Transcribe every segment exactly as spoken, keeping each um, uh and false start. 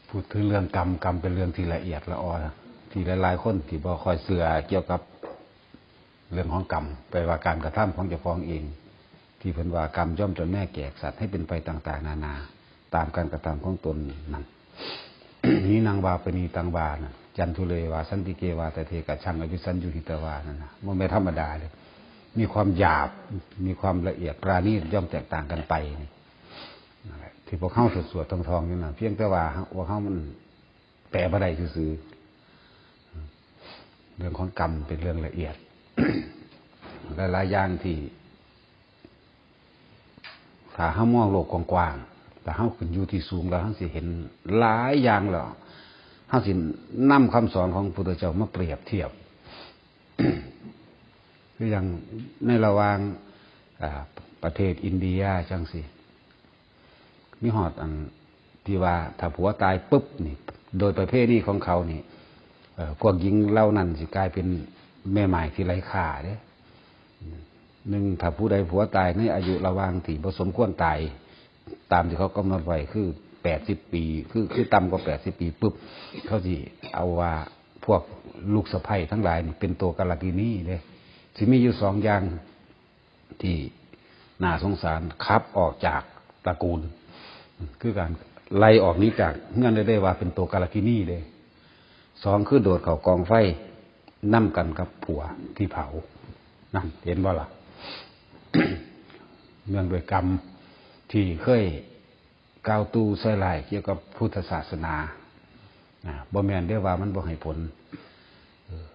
พูดถึงเรื่องกรรม กรรมเป็นเรื่องที่ละเอียดละออ ที่หลายๆคนที่บ่ค่อยเชื่อเกี่ยวกับเรื่องของกรรม แปลว่าการกระทำของเจ้าของเอง ที่เพิ่นว่ากรรมย่อมจำแนกแจกสัตว์ให้เป็นไปต่างๆนานา ตามการกระทำของตนนั้น นี้นางวาปณีตังวานะจันทุเรวาสันติเกวาตะเทกะชังอภิสัญญูหิตวานั่นนะมันไม่ธรรมดาเลย มีความหยาบ มีความละเอียดปราณีตย่อมแตกต่างกันไปนี่นั่นแหละที่พวกเขาสวดๆทองๆนี่นะเพียงแต่ว่าพวกเขามันแปลบ่ได้ซื่อๆเรื่องของกรรมเป็นเรื่องละเอียด หลายๆอย่างที่ ถ้าเฮามองโลกกว้างๆ ถ้าเฮาขึ้นอยู่ที่สูงแล้วเฮาสิเห็นหลายอย่างแล้ว เฮาสินำคำสอนของพระพุทธเจ้ามาเปรียบเทียบ คืออย่างในระหว่าง อ่า ประเทศอินเดียจังซี่ มีฮอดอันที่ว่าถ้าผัวตายปุ๊บนี่ โดยประเพณีของเขานี่ เอ่อ พวกหญิงเหล่านั้นสิกลายเป็นแม่หม้ายที่ไร้ค่าเด้ หนึ่ง ถ้าผู้ใดผัวตายในอายุระหว่างที่บ่สมควรตาย ตามที่เขากำหนดไว้คือแปดสิบปี คือ คือต่ำกว่าแปดสิบปีปุ๊บ เขาสิเอาว่าพวกลูกสะใภ้ทั้งหลายนี่เป็นตัวกาลกิณีเด้ สิมีอยู่สองอย่างที่น่าสงสาร ขับออกจากตระกูล คือการไล่ออกหนีจากเฮือนได้เลยว่าเป็นตัวกาลกิณีเด้ สอง คือโดดเข้ากองไฟนำกันกับผัวที่เผา นั่นเห็นบ่ล่ะ เรื่องด้วยกรรมที่เคยกล่าวตู่ใส่ร้ายเกี่ยวกับพุทธศาสนา นะ บ่แม่นเด้อว่ามันบ่ให้ผล เออ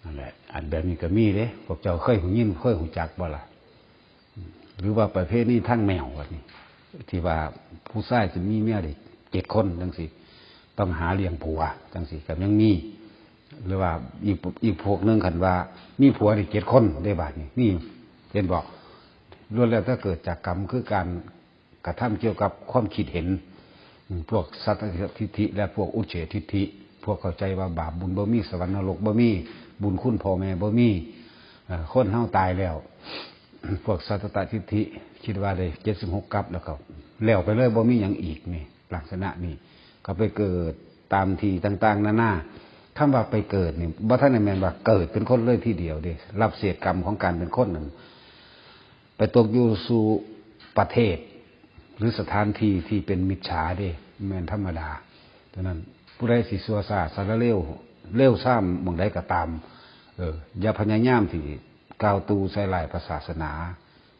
นั่นแหละ อันแบบนี้ก็มีเด้ พวกเจ้าเคยหูยิน เคยหูจักบ่ล่ะ หรือว่าประเพณีทางแมวว่านี่ ที่ว่าผู้ชายสิมีเมียได้เจ็ดคนจังซี่ ต้องหาเลี้ยงผัวจังซี่ ก็ยังมี หรือว่าอีก อีกพวกหนึ่งคันว่ามีผัวได้เจ็ดคนได้บาดนี้ นี่ เห็นบ่ ล้วนแล้วแต่เกิดจากกรรม คือการกระทำเกี่ยวกับความคิดเห็น อืม พวกสัตตทิฏฐิ และพวกอุจเฉททิฏฐิ พวกเข้าใจว่าบาปบุญบ่มี สวรรค์นรกบ่มี บุญคุณพ่อแม่บ่มี เอ่อ คนเฮาตายแล้ว พวกสัตตทิฏฐิ คิดว่าได้เจ็ดสิบหกกัปแล้วก็แล้วไปเลย บ่มีหยังอีกนี่ ลักษณะนี้ ก็ไปเกิดตามที่ต่างๆนานา คำว่าไปเกิดนี่ บ่ทันได้แม่นว่าเกิดเป็นคนเลยทีเดียวเด้ รับเศษกรรมของการเป็นคนนั่น ไปตกอยู่สู่ประเทศ หรือสถานที่ที่เป็นมิจฉาเด้ แม่นธรรมดา ฉะนั้นผู้ใดสิชั่วช้าสารเลว เลวซามหม่องใดก็ตาม เออ อย่าพยายามที่กล่าวตู่ใส่ร้ายพระศาสนา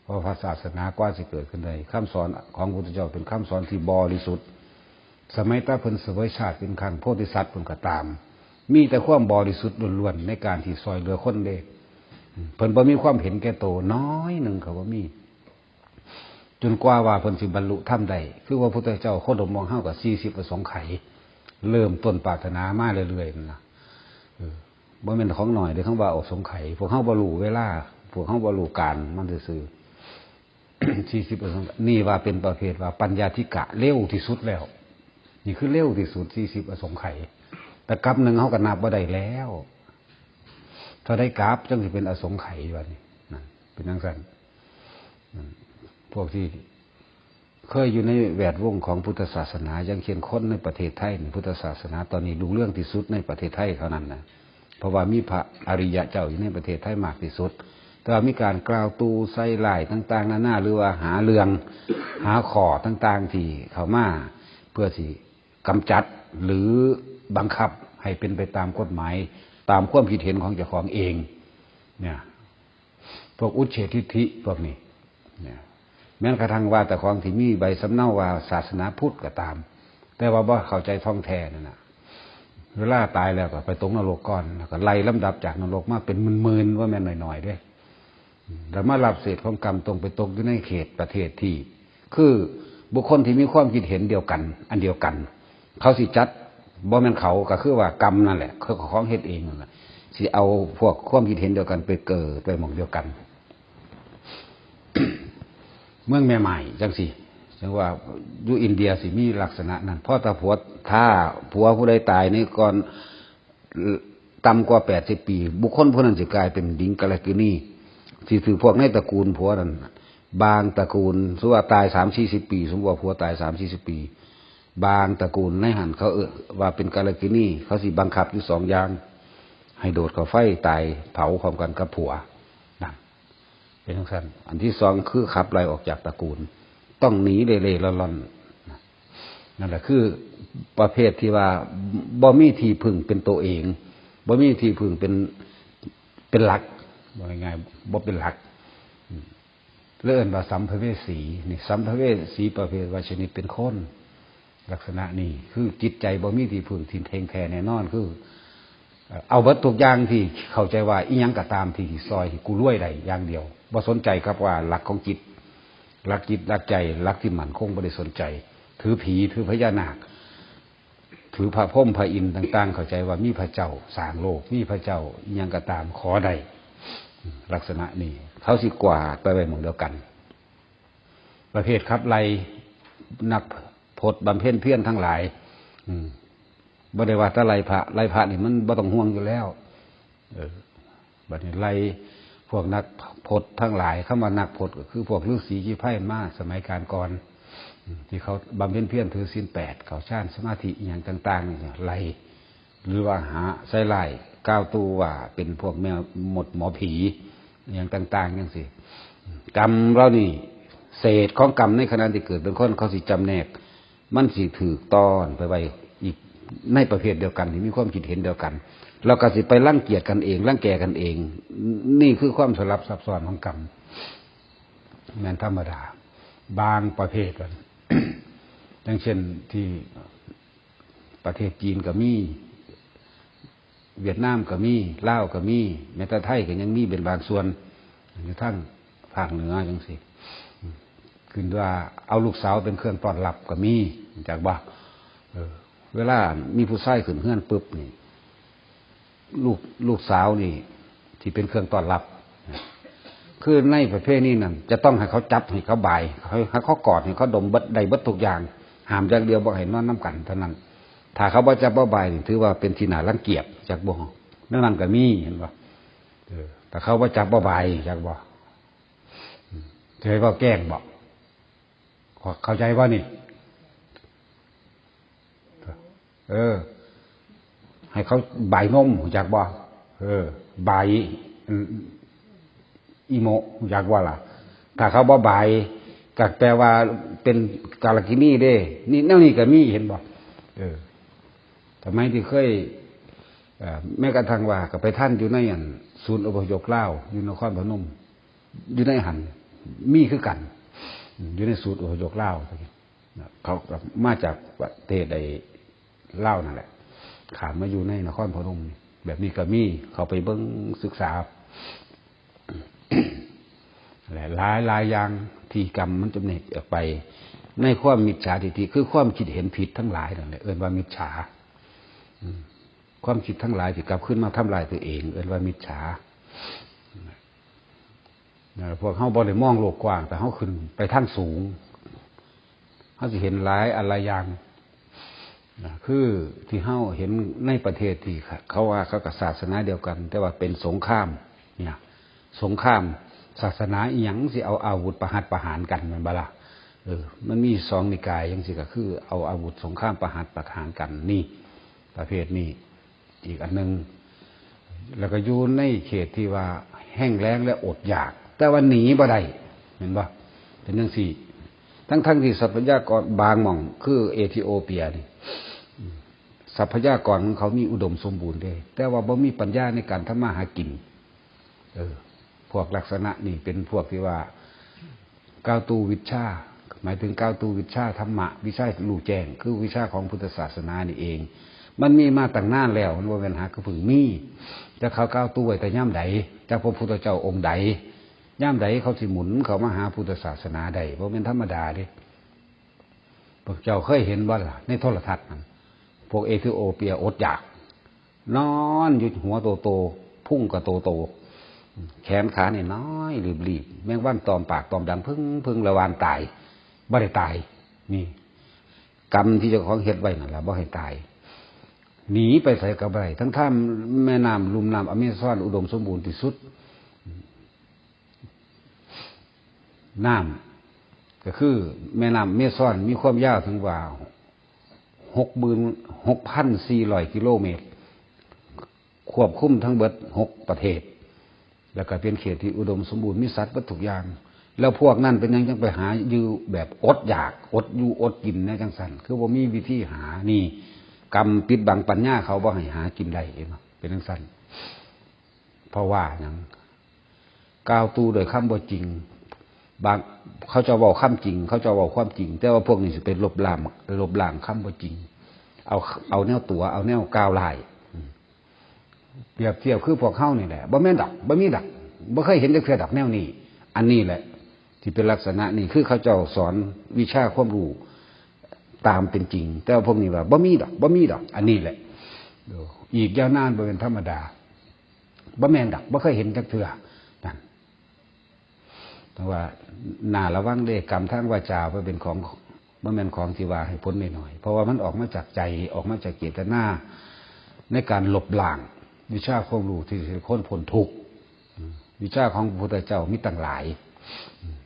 เพราะพระศาสนากว่าสิเกิดขึ้นได้ คำสอนของพระพุทธเจ้าเป็นคำสอนที่บริสุทธิ์ สมัยตาเพิ่นเสวยชาติเป็นครั้งโพธิสัตว์เพิ่นก็ตาม มีแต่ความบริสุทธิ์ล้วนๆในการที่ซอยเหลือคนเด้ เพิ่นบ่มีความเห็นแก่โตน้อยหนึ่งก็บ่มี จนกว่าว่าเพิ่นสิบรรลุธรรมได้ คือว่าพุทธเจ้าโคดมมองเฮาก็สี่สิบอสงไขย เริ่มต้นปรารถนามาเรื่อยๆนั่นนะ เออ บ่แม่นของน้อยเด้ คำว่าอสงไขย พวกเฮาบ่รู้เวลา พวกเฮาบ่รู้การมันซื่อๆ สี่สิบอสงไขย นี่ว่าเป็นประเภทว่าปัญญาธิกะเร็วที่สุดแล้ว นี่คือเร็วที่สุด สี่สิบอสงไขย แต่กัปหนึ่งเฮาก็นับบ่ได้แล้ว เท่าใดกัปจังสิเป็นอสงไขยว่านี่ นั่น เป็นจังซั่น นั่น พวกที่เคยอยู่ในแวดวงของพุทธศาสนา อย่างเช่นคนในประเทศไทยนี่ พุทธศาสนาตอนนี้รุ่งเรืองที่สุดในประเทศไทยเท่านั้นนะ เพราะว่ามีพระอริยะเจ้าอยู่ในประเทศไทยมากที่สุด แต่ว่ามีการกล่าวตู่ใส่ร้ายต่างๆนานา หรือว่าหาเรื่อง หาข้อต่างๆที่เข้ามา เพื่อสิกำจัดหรือบังคับให้เป็นไปตามกฎหมาย ตามความคิดเห็นของเจ้าของเอง เนี่ย พวกอุจเฉททิฏฐิพวกนี้ เนี่ย แม้กระทั่งว่าแต่ของที่มีใบสำเนาว่าศาสนาพุทธก็ตาม แต่ว่าบ่เข้าใจท่องแท้นั่นน่ะ เวลาตายแล้วก็ไปตกนรกก่อน แล้วก็ไล่ลำดับจากนรกมาเป็นหมื่นๆ ว่าแม่นน้อยๆเด้ แล้วมารับเศษของกรรมตรงไปตกอยู่ในเขตประเทศที่ คือบุคคลที่มีความคิดเห็นเดียวกัน อันเดียวกัน เขาสิจัด บ่แม่นเขา ก็คือว่ากรรมนั่นแหละ คือของเฮ็ดเองนั่นแหละ สิเอาพวกความคิดเห็นเดียวกันไปเกิดไปหม่องเดียวกัน เมืองแม่หม้ายจังซี่ จังว่าอยู่อินเดียสิมีลักษณะนั้น เพราะถ้าผัว ถ้าผัวผู้ใดตายนี่ก่อน ต่ำกว่าแปดสิบปี บุคคลผู้นั้นสิกลายเป็นหญิงกาลกิณี สิถือพวกในตระกูลผัวนั้น บางตระกูล สมมุติว่าตายสามสี่สิบปี สมมุติว่าผัวตายสามสี่สิบปี บางตระกูลในหั่นเขาเอิ้นว่าเป็นกาลกิณี เขาสิบังคับอยู่สองอย่าง ให้โดดเข้าไฟตายเผาพร้อมกันกับผัว นั่น เป็นจั่งซั้น อันที่สองคือขับไล่ออกจากตระกูล ต้องหนีเร่ๆร่อนๆ นั่นแหละคือประเภทที่ว่าบ่มีที่พึ่งเป็นตัวเอง บ่มีที่พึ่งเป็น เป็นหลัก ว่าง่ายๆ บ่เป็นหลัก อืม เลยเอิ้นว่าสัมภเวสี นี่สัมภเวสีประเภทว่าชนิดเป็นคน ลักษณะนี้คือจิตใจบ่มีที่พึ่งที่แท้งแท้แน่นอน คือ เอ่อ เอาเบิดทุกอย่างที่เข้าใจว่าอิหยังก็ตามที่ซอยให้กูรวยได้อย่างเดียว บ่สนใจครับว่าหลักของจิต หลักจิตหลักใจ หลักที่มั่นคงบ่ได้สนใจ ถือผี ถือพญานาค ถือพระพรหมพระอินทร์ต่างๆ เข้าใจว่ามีพระเจ้าสร้างโลก มีพระเจ้าอิหยังก็ตามขอได้ ลักษณะนี้ เขาสิกวาดไปไว้หม่องเดียวกัน ประเภทขับไล่นักพจน์บำเพ็ญเพียรทั้งหลาย อืม บ่ได้ว่าแต่ไล่พระ ไล่พระนี่มันบ่ต้องห่วงอยู่แล้ว เออ บัดนี้ไล่พวกนักพจน์ทั้งหลาย คำว่านักพจน์ก็คือพวกฤๅษีชีไพรมาสมัยกาลก่อน อืม ที่เขาบำเพ็ญเพียรถือศีลแปด เข้าฌานสมาธิอิหยังต่างๆ นี่ไล่ หรือว่าหาใส่ร้ายกล่าวตู่ว่าเป็นพวกแม่มดหมอผี อิหยังต่างๆ จั่งซี้ กรรมเหล่านี้ เศษของกรรมในขณะที่เกิดเป็นคน เขาสิจำแนก มันสิถูกต้อนไปไว้อีกในประเภทเดียวกัน ที่มีความคิดเห็นเดียวกัน แล้วก็สิไปรังเกียจกันเอง รังแกกันเอง นี่คือความสลับซับซ้อนของกรรม แม่นธรรมดา บางประเภทกัน อย่างเช่นที่ประเทศจีนก็มี เวียดนามก็มี ลาวก็มี แม้แต่ไทยก็ยังมีเป็นบางส่วน อยู่ทางภาคเหนือจั่งซี้ ขึ้นว่าเอาลูกสาวเป็นเครื่องต้อนรับก็มี จักบ่ เออ เวลามีผู้ชายขึ้นเฮือนปุ๊บนี่ ลูก ลูกสาวนี่ที่เป็นเครื่องต้อนรับ คือในประเพณีนั้น จะต้องให้เขาจับ ให้เขาบาย ให้ ให้เขากอด ให้เขาดมเบิด ได้เบิดทุกอย่าง ห้ามอย่างเดียวบ่ให้นอนนำกันเท่านั้น ถ้าเขาบ่จับบ่บายนี่ ถือว่าเป็นที่น่ารังเกียจ จักบ่ แนวนั้นก็มี เห็นบ่ เออ ถ้าเขาบ่จับบ่บาย จักบ่ อืม จะให้เว้าแกล้งบ่ เข้าใจบ่นี่ เออ ให้เขาบายนม รู้จักบ่ เออ บาย อืม อีโมะ รู้จักบ่ล่ะ ถ้าเขาบ่บาย ก็แปลว่าเป็นกาลกิณีเด้ นี่แนวนี้ก็มี เห็นบ่ เออ สมัยที่เคย เอ่อ แม้กระทั่งว่าก็ไปทันอยู่ในอันศูนย์อพยพลาว อยู่นครพนม อยู่ในหั่น มีคือกัน อยู่ในศูนย์อพยพลาว เขาก็มาจากประเทศไอ้ลาวนั่นแหละ ข้ามมาอยู่ในนครพนม แบบนี้ก็มี เข้าไปเบิ่งศึกษา และหลายหลายอย่างที่กรรมมันจำแนกออกไป ในความมิจฉาทิฏฐิ คือความคิดเห็นผิดทั้งหลายนั่นแหละ เอิ้นว่ามิจฉา อืม ความคิดทั้งหลายที่กลับคืนมาทำลายตัวเอง เอิ้นว่ามิจฉา นะ พวกเฮาบ่ได้มองโลกกว้าง แต่เฮาขึ้นไปทางสูง เฮาสิเห็นหลายอันหลายอย่าง นะ คือที่เฮาเห็นในประเทศที่เขาว่าเขาก็ศาสนาเดียวกัน แต่ว่าเป็นสงคราม เนี่ย สงครามศาสนาอิหยังสิเอาอาวุธประหัตประหารกัน แม่นบ่ล่ะ เออ มันมีสองนิกายจั่งซี้ ก็คือเอาอาวุธสงครามประหัตประหารกัน นี่ ประเภทนี้ อีกอันหนึ่ง แล้วก็อยู่ในเขตที่ว่าแห้งแล้งและอดอยาก แต่ว่าหนีบ่ได้ เห็นบ่ เป็นจั่งซี้ ทั้งๆที่ทรัพยากรบางหม่อง คือเอธิโอเปียนี่ ทรัพยากรของเขามีอุดมสมบูรณ์เด้ แต่ว่าบ่มีปัญญาในการทำมาหากิน เออ พวกลักษณะนี่เป็นพวกที่ว่า กล่าวตู่วิชชา หมายถึงกล่าวตู่วิชชาธรรมะ วิชารู้แจ้ง คือวิชาของพุทธศาสนานี่เอง มันมีมาตั้งนานแล้ว มันบ่แม่นหากะเพิ่งมี แต่เขากล่าวตู่ไว้แต่ยามใด จากพระพุทธเจ้าองค์ใด ยามใดเขาสิหมุนเข้ามาหาพุทธศาสนาได้ บ่แม่นธรรมดาเด้ พวกเจ้าเคยเห็นบ่ล่ะ ในโทรทัศน์นั่น พวกเอธิโอเปียอดอยาก นอนอยู่หัวโตๆ พุงก็โตๆ แขนขานี่น้อยรีบๆ แมงวันตอมปากตอมดัง พึงๆ ละวานตาย บ่ได้ตาย นี่ กรรมที่เจ้าของเฮ็ดไว้นั่นล่ะ บ่ให้ตาย หนีไปไสก็บ่ได้ ทั้งท่ามแม่น้ำลุ่มน้ำอเมซอนอุดมสมบูรณ์ที่สุด น้ำ ก็คือแม่น้ำเมซอนมีความยาวถึงว่า หกหมื่นหกพันสี่ร้อยกิโลเมตร ควบคุมทั้งเบิดหกประเทศ แล้วก็เป็นเขตที่อุดมสมบูรณ์ มีสัตว์เบิดทุกอย่าง แล้วพวกนั้นเป็นหยังจังไปหาอยู่แบบอดอยาก อดอยู่อดกินแนวจังซั่น คือบ่มีวิธีหา นี่ กรรมปิดบังปัญญาเขาบ่ให้หากินได้ เห็นบ่ เป็นจังซั่น เพราะว่าหยัง กล่าวตู่ด้วยคำบ่จริง บาง เขาเจ้าเว้าคำจริง เขาเจ้าเว้าความจริง แต่ว่าพวกนี้สิไปลบล้าง ลบล้างคำบ่จริง เอา เอาแนวตั๋ว เอาแนวกล่าวร้าย อืม เปรียบเทียบคือพวกเฮานี่แหละ บ่แม่นดอก บ่มีดอก บ่เคยเห็นจักเทื่อดอกแนวนี้ อันนี้แหละ ที่เป็นลักษณะนี้ คือเขาเจ้าสอนวิชาความรู้ตามเป็นจริง แต่ว่าพวกนี้ว่า บ่มีดอก บ่มีดอก อันนี้แหละ อีกยาวนานบ่เป็นธรรมดา บ่แม่นดอก บ่เคยเห็นจักเทื่อ นั่น แต่ว่าน่าระวังเด้ กรรมทางวาจาบ่เป็นของ บ่แม่นของที่ว่าให้ผลน้อยๆ เพราะว่ามันออกมาจากใจ ออกมาจากเจตนา ในการลบล้าง วิชาความรู้ที่สิให้คนพ้นทุกข์ อืม วิชาของพระพุทธเจ้ามีตั้งหลาย อืม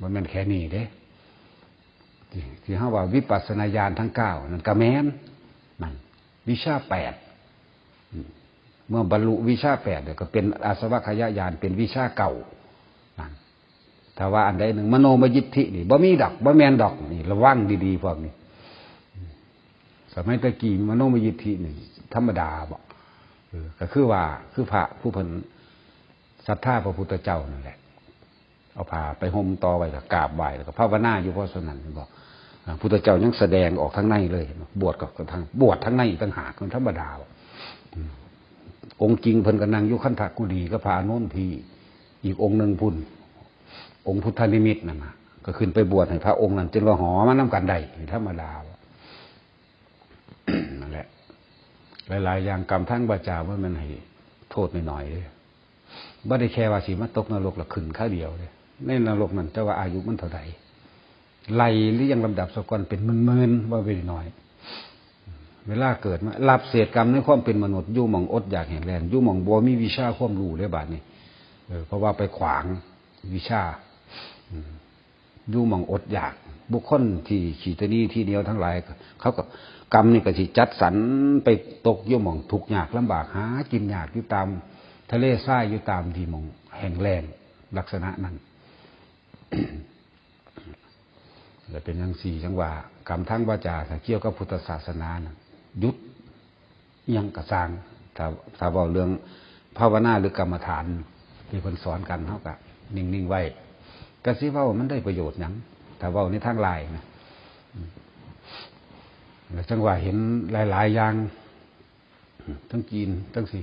บ่แม่นแค่นี้เด้ ที่ ที่เฮาว่าวิปัสสนาญาณทั้งเก้า นั่นก็แม่น นั่น วิชาแปด อืม เมื่อบรรลุวิชาแปดแล้วก็เป็นอาสวัคคยญาณ เป็นวิชาเก้า นั่น ถ้าว่าอันใดหนึ่ง มโนมยิทธินี่ บ่มีดอก บ่แม่นดอก นี่ ระวังดีๆ พวกนี้ สมัยตะกี้มโนมยิทธินี่ ธรรมดาบ่ เออ ก็คือว่า คือพระผู้เพิ่นศรัทธาพระพุทธเจ้านั่นแหละ เอาผ้าไปห่มต่อไว้ ก็กราบไหว้ แล้วก็ภาวนาอยู่ เพราะฉะนั้น เห็นบ่ อ่า พุทธเจ้ายังแสดงออกทางในเลย เห็นบ่ บวชก็ทาง บวชทางในอีกต่างหาก มันธรรมดาบ่ อืม องค์จริงเพิ่นก็นั่งอยู่คันธกุฎีกับพระอานนท์พี้ อีกองค์หนึ่งพุ้น องค์พุทธนิมิตนั่นน่ะ ก็ขึ้นไปบวชให้พระองค์นั้น จนว่าหอมานำกันได้ ธรรมดาบ่ นั่นแหละ หลายๆ อย่างกรรมทางวาจาว่ามันให้โทษน้อยๆ เด้ บ่ได้แค่ว่าสิมาตกนรกแล้วขึ้นคราวเดียวเด้ ในนรกนั่น แต่ว่าอายุมันเท่าใด ไล่เรียงลำดับซะก่อน เป็นหมื่นๆ บ่เป็นน้อย เวลาเกิดมา รับเศษกรรมในความเป็นมนุษย์ อยู่หม่องอดอยากแห้งแล้ง อยู่หม่องบ่มีวิชาความรู้เด้ บาดนี้ เออ เพราะว่าไปขวางวิชา อืม อยู่หม่องอดอยาก บุคคลที่ขี้ตะหนี่ทีเหนียวทั้งหลาย เขาก็ กรรมนี่ก็สิจัดสรรไปตกอยู่หม่องทุกข์ยากลำบาก หากินยากอยู่ตามทะเลทราย อยู่ตามที่หม่องแห้งแล้ง ลักษณะนั้น และเป็นจังซี่จังว่า กรรมทางวาจา ถ้าเกี่ยวกับพุทธศาสนาน่ะ หยุด อิหยังก็ซ่าง ถ้า ถ้าเว้าเรื่องภาวนาหรือกรรมฐานที่เพิ่นสอนกัน เฮาก็นิ่งๆ ไว้ ก็สิเว้ามันได้ประโยชน์หยัง ถ้าเว้าในทางร้ายนะ อืม แล้วจังว่าเห็นหลายๆ อย่าง ทั้งจีน ทั้งสิ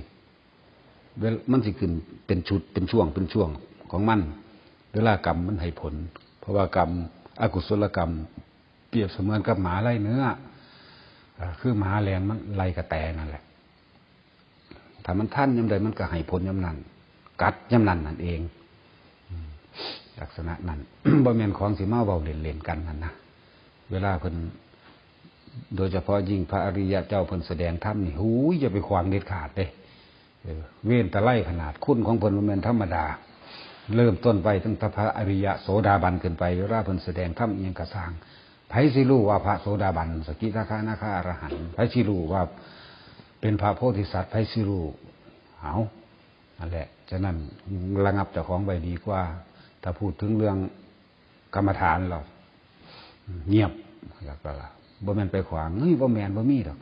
เวล- มันสิขึ้นเป็นชุด เป็นช่วง เป็นช่วงของมัน เวลากรรมมันให้ผล เพราะว่ากรรม อกุศลกรรม เปรียบเสมือนกับหมาไล่เนื้อ อ่า คือหมาแล่นมันไล่กระแตนั่นแหละ ถ้ามันทันยามใดมันก็ให้ผลยามนั้น กัดยามนั้นนั่นเอง อืม ลักษณะนั้น บ่แม่นของสิมาเว้าเล่นๆ กันนั่นนะ เวลาเพิ่น โดยเฉพาะยิ่งพระอริยะเจ้าเพิ่นแสดงธรรมนี่ หูย อย่าไปขวางเด็ดขาดเด้ เออ เวรตะไลขนาด คุณของเพิ่นบ่แม่นธรรมดา เริ่มต้นไปตั้งแต่พระอริยะโสดาบันขึ้นไป เวลาเพิ่นแสดงธรรมอิหยังก็ซ่าง ไผสิรู้ว่าพระโสดาบัน สกิทาคานาคาอรหันต์ ไผสิรู้ว่าเป็นพระโพธิสัตว์ ไผสิรู้ เอา นั่นแหละ ฉะนั้นระงับเจ้าของไว้ดีกว่า ถ้าพูดถึงเรื่องกรรมฐานแล้ว เงียบ แล้วก็บ่แม่นไปขวาง เฮ้ย บ่แม่น บ่มีดอก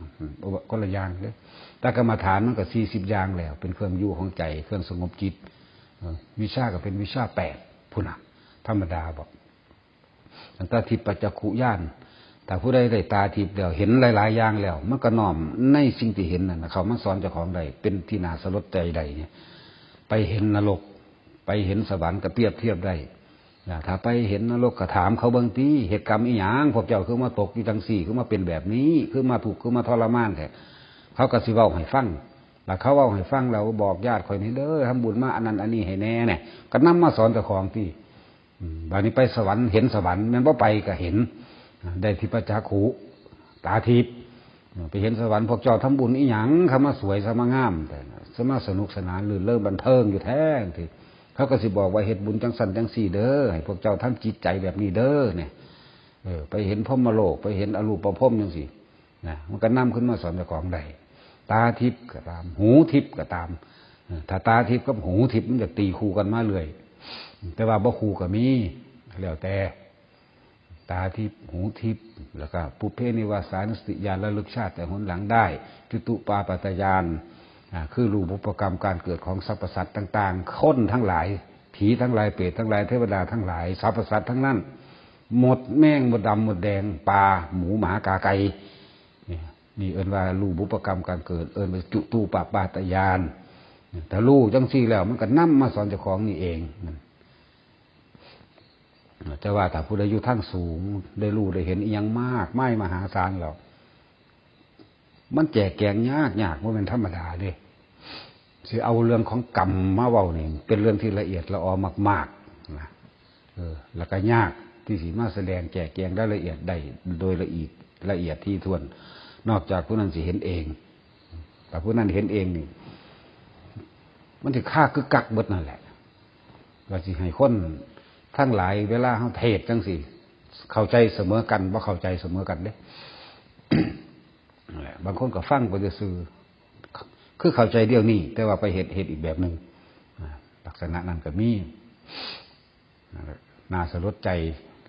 บ่ คนละอย่างเด้ แต่กรรมฐานมันก็สี่สิบอย่างแล้ว เป็นเครื่องอยู่ของใจ เครื่องสงบจิต เออ วิชาก็เป็นวิชาแปดพุ้นน่ะ ธรรมดาบ่ ตั้งแต่ทิพย์ปัจจักขุญาณ ถ้าผู้ใดได้ตาทิพย์แล้ว เห็นหลายๆ อย่างแล้ว มันก็น้อมในสิ่งที่เห็นนั่นน่ะ เข้ามาสอนเจ้าของได้ เป็นที่น่าสลดใจได้เนี่ย ไปเห็นนรก ไปเห็นสวรรค์ก็เปรียบเทียบได้ นะ ถ้าไปเห็นนรกก็ถามเขาเบิ่งติ เฮ็ดกรรมอีหยัง พวกเจ้าคือมาตกอยู่จังซี่ คือมาเป็นแบบนี้ คือมาทุกข์ คือมาทรมานแท้ เขาก็สิเว้าให้ฟัง แล้วเขาเว้าให้ฟังแล้ว บอกญาติข่อยนี่เด้อ ทำบุญมาอันนั้นอันนี้ให้แหน่เนี่ย ก็นำมาสอนเจ้าของติ อืม บาดนี้ไปสวรรค์ เห็นสวรรค์ แม่นบ่ไปก็เห็น ได้ทิพยจักขุ ตาทิพย์ ไปเห็นสวรรค์ พวกเจ้าทำบุญอีหยัง เข้ามาสวย เข้ามางาม แต่เข้ามาสนุกสนาน รื่นเริงบันเทิงอยู่แท้ ที่เขาก็สิบอกว่า เฮ็ดบุญจังซั่นจังซี่เด้อ ให้พวกเจ้าทำจิตใจแบบนี้เด้อ เนี่ย เออ ไปเห็นพรหมโลก ไปเห็นอรูปพรหมจังซี่นะ มันก็นำขึ้นมาสอนเจ้าของได้ ตาทิพย์ก็ตาม หูทิพย์ก็ตาม เออ ถ้าตาทิพย์กับหูทิพย์มันจะตีคู่กันมาเรื่อย แต่ว่าบ่คู่ก็มี แล้วแต่ ตาทิพย์ หูทิพย์ แล้วก็ปุพเพนิวาสานุสติญาณ ระลึกชาติแต่หนหลังได้ จตุปาปาตญาณ อ่า คือรู้บุพกรรมการเกิดของสรรพสัตว์ต่างๆ คนทั้งหลาย ผีทั้งหลาย เปรตทั้งหลาย เทวดาทั้งหลาย สรรพสัตว์ทั้งนั้น มดแมง มดดำ มดแดง ปลา หมู หมา กา ไก่ เนี่ย นี่เอิ้นว่ารู้บุพกรรมการเกิด เอิ้นว่าจุตูปปาตญาณ ถ้ารู้จังซี่แล้ว มันก็นำมาสอนเจ้าของนี่เอง นั่น แต่ว่าถ้าผู้ใดอยู่ทางสูง ได้รู้ได้เห็นอิหยังมากมายมหาศาลแล้ว มันแจกแจงยากยาก บ่แม่นธรรมดาเด้ สิเอาเรื่องของกรรมมาเว้านี่ เป็นเรื่องที่ละเอียดละออมากๆ นะ เออ แล้วก็ยากที่สิมาแสดงแจกแจงรายละเอียดได้โดยละเอียด ละเอียดถี่ถ้วน นอกจากผู้นั้นสิเห็นเอง แต่ผู้นั้นเห็นเองนี่ มันสิคากึกกักเบิดนั่นแหละ ว่าสิให้คนทั้งหลายเวลาเฮาเทศน์จังซี่ เข้าใจเสมอกัน บ่เข้าใจเสมอกันเด้ นั่นแหละ บางคนก็ฟังไปซื่อๆ คือเข้าใจเดี๋ยวนี้ แต่ว่าไปเฮ็ด เฮ็ดอีกแบบหนึ่ง อ่า ลักษณะนั้นก็มี นั่นแหละ น่าสลดใจ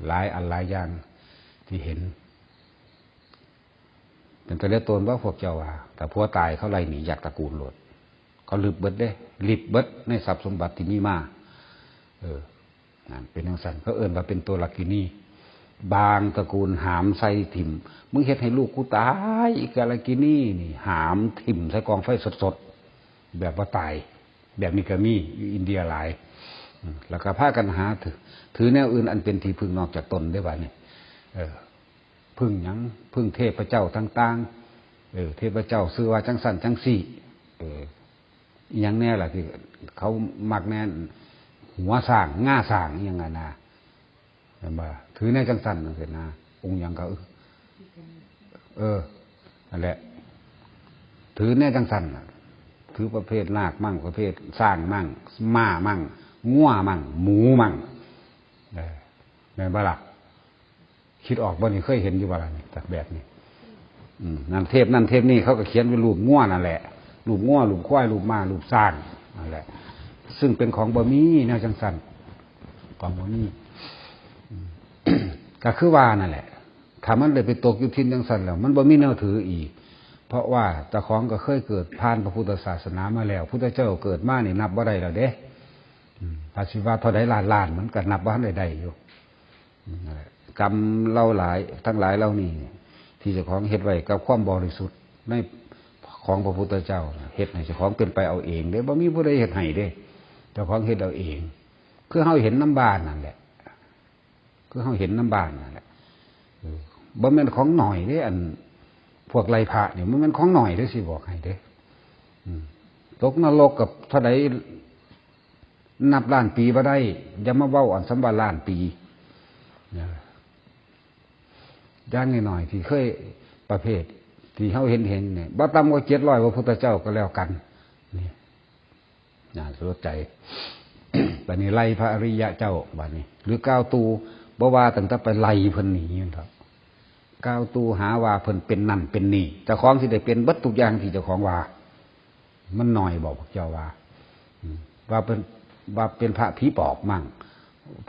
หลายอันหลายอย่างที่เห็น เป็นตาเหลือตนบ่พวกเจ้าว่า ถ้าผัวตายเขาไล่หนีจากตระกูลโลด เขาลึบเบิดเด้ ลิบเบิดในทรัพย์สมบัติที่มีมา เออ นั่นเป็นจังซั่น เขาเอิ้นว่าเป็นโตรกินี บางตระกูลหามใส่ถิ่ม มึงเฮ็ดให้ลูกกูตาย อีกาลกินีนี่ หามถิ่มใส่กองไฟสดๆ แบบว่าตาย แบบนี้ก็มี อยู่อินเดียหลาย อืม แล้วก็พากันหาถือ ถือแนวอื่นอันเป็นที่พึ่งนอกจากตนได้บัดนี้ เออ พึ่งหยัง พึ่งเทพเจ้าต่างๆ เออ เทพเจ้าชื่อว่าจังซั่นจังซี่ เออ อิหยังแน่ล่ะที่เขามักแน่ หัวช้าง งาช้าง อิหยังอะนะ แม่นบ่ ถือแนวจังซั่นจังซี่นะ องค์หยังก็ เออ นั่นแหละ ถือแนวจังซั่นน่ะ ถือประเภทนาคมั่ง ประเภทช้างมั่ง ม้ามั่ง งัวมั่ง หมูมั่ง เออ แม่นบ่ล่ะ คิดออกบ่นี่ เคยเห็นอยู่บ่ล่ะนี่ แบบนี้ อืม นั่นเทพนั่นเทพนี่ เขาก็เขียนเป็นรูปงัวนั่นแหละ รูปงัว รูปควาย รูปม้า รูปช้าง นั่นแหละ ซึ่งเป็นของบ่มีแนวจังซั่น ของบ่มี อืม ก็คือว่านั่นแหละ ถ้ามันได้ไปตกอยู่ถิ่นจังซั่นแล้ว มันบ่มีแนวถืออีก เพราะว่าเจ้าของก็เคยเกิดผ่านพระพุทธศาสนามาแล้ว พุทธเจ้าเกิดมานี่นับบ่ได้แล้วเด้ อืม ถ้าสิว่าเท่าใดล้านล้าน มันก็นับบ่ทันได้ได้อยู่ อืม นั่นแหละ กรรมเราหลาย ทั้งหลายเหล่านี้ ที่เจ้าของเฮ็ดไว้กับความบริสุทธิ์ในของพระพุทธเจ้าน่ะ เฮ็ดให้เจ้าของเป็นไปเอาเองเด้ บ่มีผู้ใดเฮ็ดให้เด้ เจ้าของเฮ็ดเอาเอง คือเฮาเห็นนำบ้านนั่นแหละ คือเฮาเห็นนำบ้านนั่นแหละ เออ บ่แม่นของน้อยเด้ อันพวกไล่พระนี่ บ่แม่นของน้อยเด้ สิบอกให้เด้ อืม ตกนรกกับเท่าใด นับล้านปีบ่ได้ อย่ามาเว้าอันสำว่าล้านปี นะ อย่างน้อยๆ ที่เคยประเภทที่เฮาเห็นๆ เนี่ย บ่ต่ำกว่าเจ็ดร้อยพระพุทธเจ้าก็แล้วกัน นี่ น่าสลดใจ บัดนี้ไล่พระอริยะเจ้า บัดนี้ หรือกล่าวตู่ บ่ว่าตั้งแต่ไปไล่เพิ่นหนีนั่นเถาะ กล่าวตู่หาว่าเพิ่นเป็นนั่นเป็นนี่ เจ้าของสิได้เป็นเบิดทุกอย่างที่เจ้าของว่า มันน้อยบ่ พวกเจ้าว่า อืม ว่าเป็น ว่าเป็นพระผีปอบมั่ง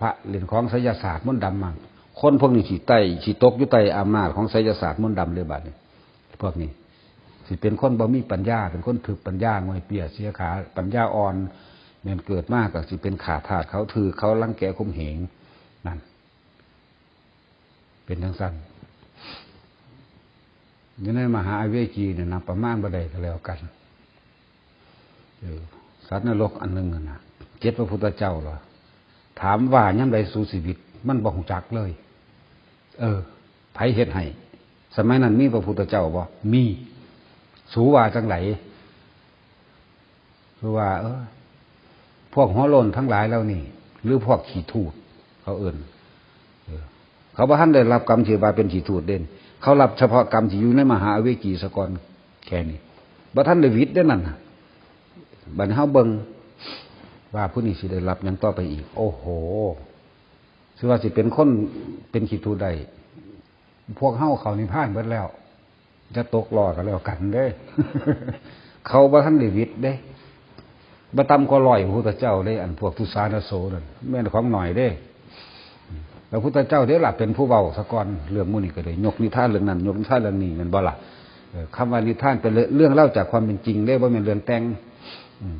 พระเล่นของไสยศาสตร์มนต์ดำมั่ง คนพวกนี้สิใต้ สิตกอยู่ใต้อำนาจของไสยศาสตร์มนต์ดำเลยบัดนี้ พวกนี้ สิเป็นคนบ่มีปัญญา เป็นคนถืกปัญญาง่อยเปี้ยเสียขา ปัญญาอ่อน แม่นเกิดมาก็สิเป็นข้าทาสเขา ถืกเขารังแกข่มเหง นั่น เป็นจังซั่น อยู่ในมหาอเวจีเนี่ยนะ ประมาณบ่ได้ก็แล้วกัน เออ สัตว์นรกอันหนึ่งน่ะนะ เจ็ดพระพุทธเจ้าเหรอ ถามว่ายามใดสู่ชีวิต มันบ่ฮู้จักเลย เออ ไผเฮ็ดให้ สมัยนั้นมีพระพุทธเจ้าบ่ มี สูว่าจังได คือว่า เออ พวกหัวโล้นทั้งหลายเหล่านี้ หรือพวกขี้ถูด เขาเอิ้น เออ เขาบ่ทันได้รับกรรมที่ว่าเป็นขี้ถูดเด่น เขารับเฉพาะกรรมที่อยู่ในมหาอเวจีซะก่อน แค่นี้ บ่ทันได้หวิดเด้นั่นน่ะ บัดนี้เฮาเบิ่งว่าผู้นี้สิได้รับหยังต่อไปอีก โอ้โห สิว่าสิเป็นคนเป็นขี้ถูดได้ พวกเฮาเข้านิพพานเบิดแล้ว จะตกล้อกันแล้วกันเด้ เขาบ่ทันได้วิตเด้ บ่ต่ำกว่าร้อยพระพุทธเจ้าเด้ อันพวกทุสานาโสนั่น แม่นของหน่อยเด้ พระพุทธเจ้าเด้ล่ะเป็นผู้เว้าซะก่อน เรื่องหมู่นี้ก็ได้ ยกนิทานเรื่องนั้น ยกนิทานเรื่องนี้ แม่นบ่ล่ะ เออ คำว่านิทานเป็นเรื่องเล่าจากความเป็นจริงเด้ บ่แม่นเรื่องแต่ง อืม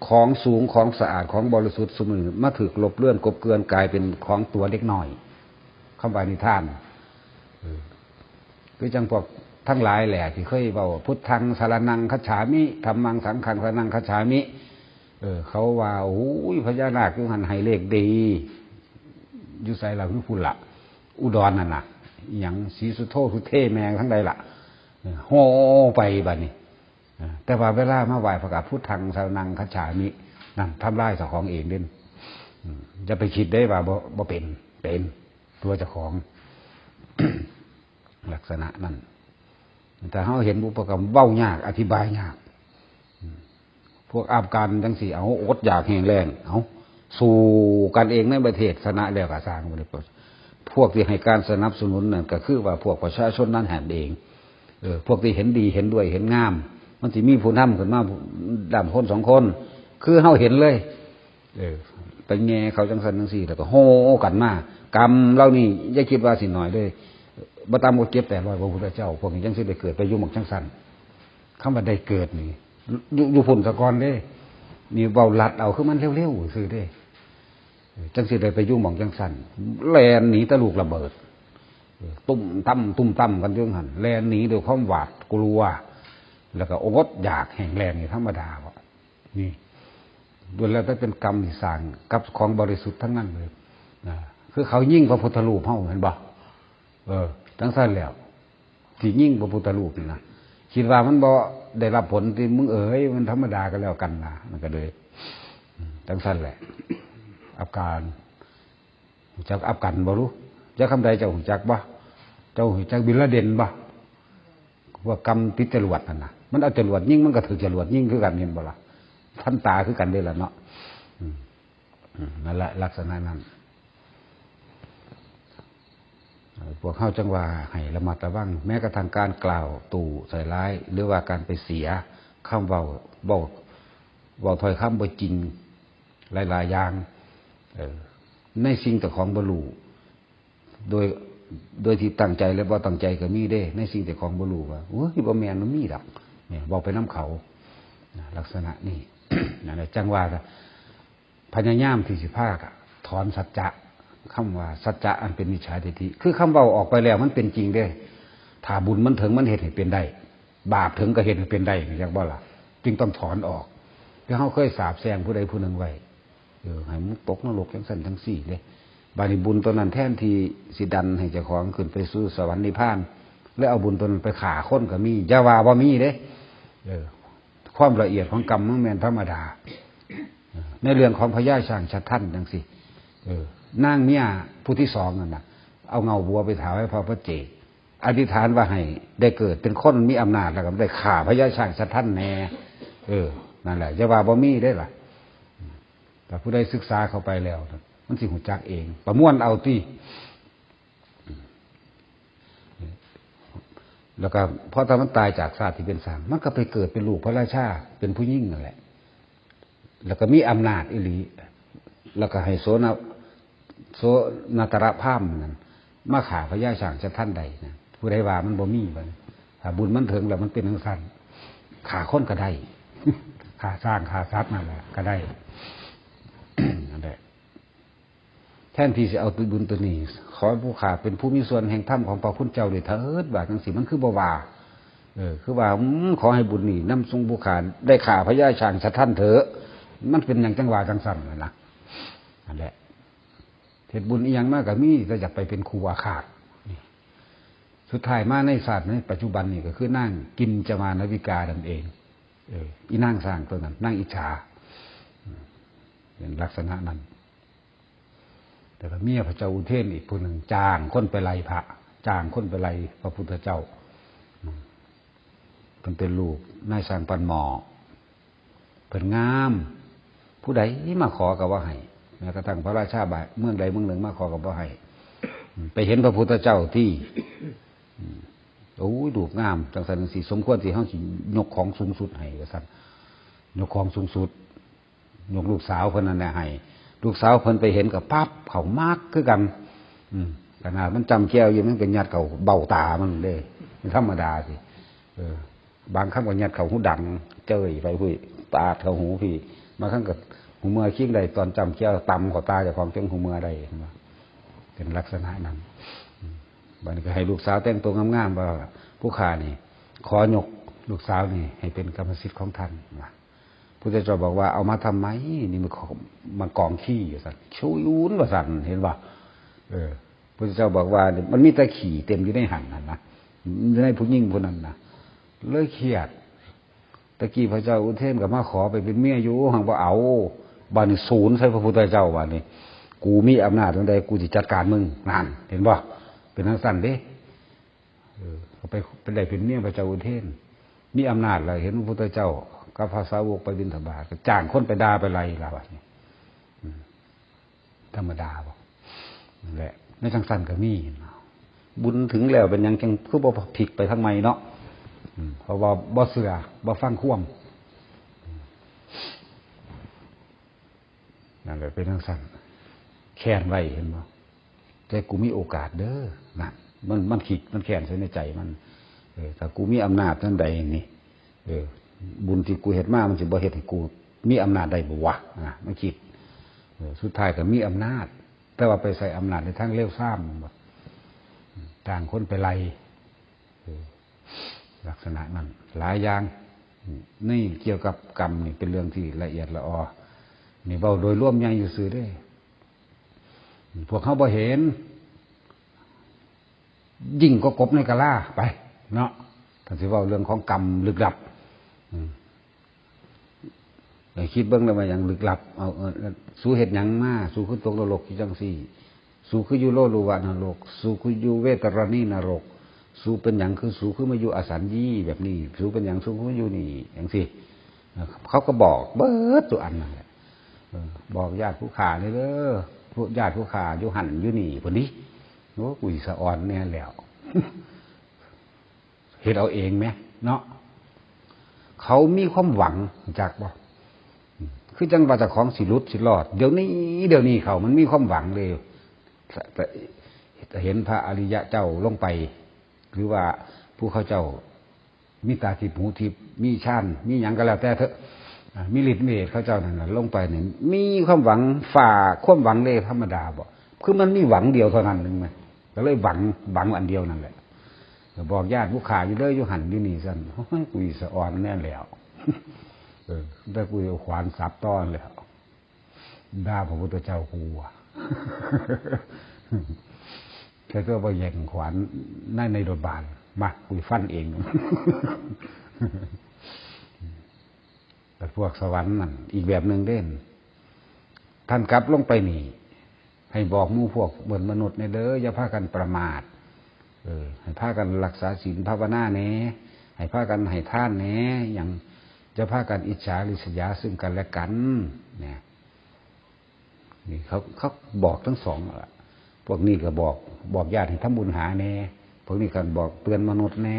ของสูง ของสะอาด ของบริสุทธิ์ ซุมื้อนี้มาถูกลบเลือนกลบเกลื่อน กลายเป็นของตัวเด็กน้อย คำว่านิทาน เออ คือจั่งพวกทั้งหลายแหละ ที่เคยเว้า "พุทธังสรณังคัจฉามิ ธัมมังสังฆังสรณังคัจฉามิ" เออ เขาว่า "โอ้ย พญานาคอยู่หั่นให้เลขดี" อยู่ไสล่ะ คือพุ้นล่ะ อุดรนั่นน่ะ อิหยัง ศรีสุโธ สุเท แม่งทั้งใดล่ะ เออ โฮไปบัดนี้ เออ แต่ว่าเวลามาไหว้พระกาพุทธังสรณังคัจฉามิ นั่นทำลายเจ้าของเองเด่น อืม อย่าไปคิดได้ว่าบ่ บ่เป็น เป็นตัวเจ้าของ ลักษณะนั้น ถ้าเฮาเห็นปุ๊บก็เว้ายาก อธิบายยาก อืม พวกอัฟกันจังซี่ เอาอดอยากแห้งแล้ง เอาสู้กันเองในประเทศ ชนะแล้วก็ซ่างบ่ได้ พวกที่ให้การสนับสนุนนั่นก็คือว่าพวกประชาชนนั้นหั้นเอง เออ พวกที่เห็นดีเห็นด้วยเห็นงาม มันสิมีผู้นำขึ้นมาดำคนสองคน คือเฮาเห็นเลย เออ ไปแย่เขาจังซั่นจังซี่ แล้วก็โฮกันมา กรรมเหล่านี้อย่าคิดว่าสิน้อยเลย บ่ต่ำกว่าเจ็ดแปดร้อยพระพุทธเจ้า พวกนี้จังสิได้เกิดไปอยู่หม่องจังซั่น คำว่าได้เกิดนี่ อยู่ อยู่พุ้นซะก่อนเด้ นี่เว้าลัดเอา คือมันเร็วๆซื่อเด้ เออ จังสิได้ไปอยู่หม่องจังซั่น แล่นหนีแต่ลูกระเบิด เออ ตุ้มตั้ม ตุ้มตั้มกันอยู่หั่น แล่นหนีด้วยความหวาดกลัว แล้วก็อดอยากแห้งแล้งนี่ธรรมดาบ่ นี่ ล้วนแล้วแต่เป็นกรรมที่สร้างกับของบริสุทธิ์ทั้งนั้นเลย นะ คือเขายิงพระพุทธรูปเฮา เห็นบ่ เออ จังซั่นแล้ว ที่ยิงพระพุทธรูปนี่นะ คิดว่ามันบ่ได้รับผลที่มึงเอ๋ย มันธรรมดาก็แล้วกันนะ มันก็เลย อืม จังซั่นแหละ อัฟกัน รู้จักอัฟกันบ่รู้ จักคำใด เจ้ารู้จักบ่ เจ้ารู้จักบินลาเดนบ่ พวกกรรมติดจรวดนั่นน่ะ มันเอาจรวดยิง มันก็ถูกจรวดยิงคือกัน เห็นบ่ล่ะ ทันตาคือกันเด้ล่ะเนาะ อืม อืม นั่นแหละ ลักษณะนั้น เอ่อ พวกเฮาจั่งว่าให้ระมัดระวัง แม้กระทั่งการกล่าวตู่ใส่ร้าย หรือว่าการไปเสียคำเว้า เว้า เว้าถ้อยคำบ่จริงหลายๆอย่าง เออ ในสิ่งเจ้าของบ่รู้ โดย โดยที่ตั้งใจและบ่ตั้งใจก็มีเด้ ในสิ่งเจ้าของบ่รู้ว่า "โอ้ย บ่แม่น มันมีดอก" เนี่ย เว้าไปนำเขา นะ ลักษณะนี้ นั่นแหละ จั่งว่า พยายามที่สิพาถอนสัจจะ คำว่าสัจจะอันเป็นมิจฉาทิฏฐิ คือคำเว้าออกไปแล้วมันเป็นจริงเด้ ถ้าบุญมันถึงมันเฮ็ดให้เป็นได้ บาปถึงก็เฮ็ดให้เป็นได้ จักบ่ล่ะ จึงต้องถอนออก คือเฮาเคยสาปแช่งผู้ใดผู้หนึ่งไว้ เออ ให้มึงตกนรกจังซั่นจังซี่เด้ บาดนี้บุญตัวนั้นแทนที่สิดันให้เจ้าของขึ้นไปสู่สวรรค์นิพพาน แล้วเอาบุญตัวนั้นไปฆ่าคนก็มี อย่าว่าบ่มีเด้ เออ ความละเอียดของกรรมมันแม่นธรรมดา เออ ในเรื่องของพญาช้างชะทันจังซี่ เออ นางเมียผู้ที่สองนั่นน่ะ เอาเงาบัวไปถวายพระปัจเจก อธิษฐานว่าให้ได้เกิดเป็นคนมีอำนาจ แล้วก็ได้ฆ่าพญาช้างชะทันแน่ เออ นั่นแหละ อย่าว่าบ่มีเด้ล่ะ แต่ผู้ใดศึกษาเข้าไปแล้ว มันสิรู้จักเอง ประมวลเอาติ แล้วก็พอถ้ามันตายจากชาติที่เป็นช้าง มันก็ไปเกิดเป็นลูกพระราชา เป็นผู้หญิงนั่นแหละ แล้วก็มีอำนาจอีหลี แล้วก็ให้โสน โสนตรพราหมณ์นั่นมาฆ่าพญาช้างชะทันได้นะ ผู้ใดว่ามันบ่มีบัดนี้ ถ้าบุญมันถึงแล้วมันเป็นจังซั่น ฆ่าคนก็ได้ ฆ่าช้างฆ่าสัตว์นั่นแหละก็ได้ นั่นแหละ แทนที่สิเอาบุญตัวนี้ ขอผู้ข้าเป็นผู้มีส่วนแห่งธรรมของพระคุณเจ้าด้วยเถิด ว่าจังซี่ มันคือบ่ว่า เออ คือว่า อืม ขอให้บุญนี้นำส่งผู้ข้าได้ฆ่าพญาช้างชะทันเถอะ มันเป็นหยังจั่งว่าจั่งซั่นน่ะนะ นั่นแหละ เฮ็ดบุญอีหยังมาก็มีแต่อยากไปเป็นครูอาฆาต นี่ สุดท้ายมาในชาติในปัจจุบันนี่ก็คือนางกิญจมานาวิกานั่นเอง เออ อีนางช้างตัวนั้น นางอิจฉา อืม เป็นลักษณะนั้น แล้วก็เมียพระเจ้าอุเทนอีกผู้หนึ่ง จ้างคนไปไล่พระ จ้างคนไปไล่พระพุทธเจ้า อืม เพิ่นเป็นลูกนายช่างปั้นหม้อ เพิ่นงาม ผู้ใดมาขอก็บ่ให้ แม้กระทั่งพระราชาบาทเมืองใดเมืองหนึ่งมาขอก็บ่ให้ ไปเห็นพระพุทธเจ้าที่ โอ้ย รูปงามจังซั่นจังซี่ สมควรสิเฮาสิยกของสูงสุดให้ว่าซั่น ยกของสูงสุด ยกลูกสาวเพิ่นนั่นแหละให้ ลูกสาวเพิ่นไปเห็นก็ปั๊บ เข้ามักคือกัน อืม ขนาดมันจ้ำแจ่วอยู่ มันก็ยัดเข้าเบ้าตามันเด้ มันธรรมดาสิ เออ บางครั้งก็ยัดเข้าหูดัง เจ้ยไปพุ้น ปาดเข้าหูพี้ บางครั้งก็หูเมื่อคิงได้ ตอนจ้ำแจ่วตำเข้าตาเจ้าของจนหูเมื่อได้ เห็นบ่ เป็นลักษณะนั้น อืม บัดนี้ก็ให้ลูกสาวแต่งตัวงามๆ ว่า ผู้ข้านี่ ขอยกลูกสาวนี่ให้เป็นกรรมสิทธิ์ของท่าน ว่า พุทธเจ้าบอกว่า เอามาทำไม นี่มันของ มันกองขี้ ว่าซั่น ชูยุน ว่าซั่น เห็นบ่ เออ พุทธเจ้าบอกว่า มันมีแต่ขี้เต็มอยู่ในหั่นหั่นนะ อยู่ในผู้หญิงผู้นั้นนะ เลยเครียด ตะกี้พระเจ้าอุเทนก็มาขอไปเป็นเมียอยู่ หั้นบ่เอา บัดนี้สูนใส่พระพุทธเจ้า บัดนี้ กูมีอำนาจจั่งใด กูสิจัดการมึง นั่น เห็นบ่ เป็นจั่งซั่นเด้ เออ ก็ไป ไปได้เป็นเมียพระเจ้าอุเทน มีอำนาจแล้ว เห็นพระพุทธเจ้ากับพระสาวกไปบิณฑบาต ก็จ้างคนไปด่าไปไล่ล่ะ บัดนี้ อืม ธรรมดาบ่ นั่นแหละ ในจั่งซั่นก็มี บุญถึงแล้วเป็นหยังจั่งคือบ่พลิกไปทางใหม่เนาะ อืม เพราะว่าบ่เชื่อ บ่ฟังความ อืม นั่นแหละ เป็นจั่งซั่น แค้นไว้ เห็นบ่ แต่กูมีโอกาสเด้อ นั่น มัน มันคิด มันแค้นใส่ในใจมัน เออ ถ้ากูมีอำนาจจั่งใดนี่ เออ บุญที่กูเฮ็ดมา มันสิบ่เฮ็ดให้กูมีอำนาจได้บ่วะ อ่ะ มันคิด เออ สุดท้ายก็มีอำนาจ แต่ว่าไปใช้อำนาจในทางเลวทราม บ่ จ้างคนไปไล่ เออ ลักษณะนั้น หลายอย่าง นี่เกี่ยวกับกรรมนี่เป็นเรื่องที่ละเอียดละออ นี่เว้าโดยรวมใหญ่ซื่อๆ เด้ พวกเฮาบ่เห็น ยิ่งกว่ากบในกะลา ไป เนาะ ถ้าสิเว้าเรื่องของกรรมลึกลับ อืม ให้คิดเบิ่งแล้วว่าหยังลึกลับ เอา เออ สูเฮ็ดหยังมา สูคือตกนรกอยู่จั่งซี้ สูคืออยู่โลลุวะนรก สูคืออยู่เวตรณีนรก สูเป็นหยังคือ สูคือมาอยู่อสัญญีแบบนี้ สูเป็นหยัง สูคือมาอยู่นี่ จั่งซี้ เออ เขาก็บอกเบิดทุกอันนั่นแหละ เออ บอกญาติผู้ข้านี่เด้อ พวกญาติผู้ข้าอยู่หั่นอยู่นี่ พุ้นนี้ โอ้ กูสิสะออนแน่แล้ว เฮ็ดเอาเองแหมเนาะ เขามีความหวัง รู้จักบ่ อืม คือจั่งว่าเจ้าของสิหลุดสิรอด เดี๋ยวนี้ เดี๋ยวนี้เขามันมีความหวังเลย แต่ แต่เห็นพระอริยะเจ้าลงไป หรือว่าผู้เขาเจ้ามีตาทิพย์หูทิพย์ มีฌาน มีหยังก็แล้วแต่เถอะ อ่า มีฤทธิ์มีเดชเขาเจ้านั่นน่ะ ลงไปนี่มีความหวัง ฝ่าความหวังเลย ธรรมดาบ่ คือมันมีหวังเดียวเท่านั้นนึงไหม ก็เลยหวัง หวังอันเดียวนั่นแหละ บอกญาติผู้ข้าอยู่เด้อ อยู่หั่นอยู่นี่ซั่น โอ้ย กูสิสะออนแน่แล้ว เออ แต่กูเอาขวานสับต่อแล้ว ด่าพระพุทธเจ้ากูอะ แต่ตัวบ่แย่งขวานใน ในรถบาน มา กูฟันเอง แต่พวกสวรรค์นั่น อีกแบบหนึ่งเด้น ท่านกลับลงไปนี่ ให้บอกหมู่พวกเพื่อนมนุษย์แน่เด้อ อย่าพากันประมาท เออ ให้พากันรักษาศีลภาวนาแน่ ให้พากันให้ทานแน่ อย่าง อย่าพากันอิจฉาริษยาซึ่งกันและกัน เนี่ย นี่เขา เขาบอกทั้งสองล่ะ พวกนี้ก็บอก บอกญาติให้ทำบุญหาแน่ พวกนี้ก็บอกเตือนมนุษย์แน่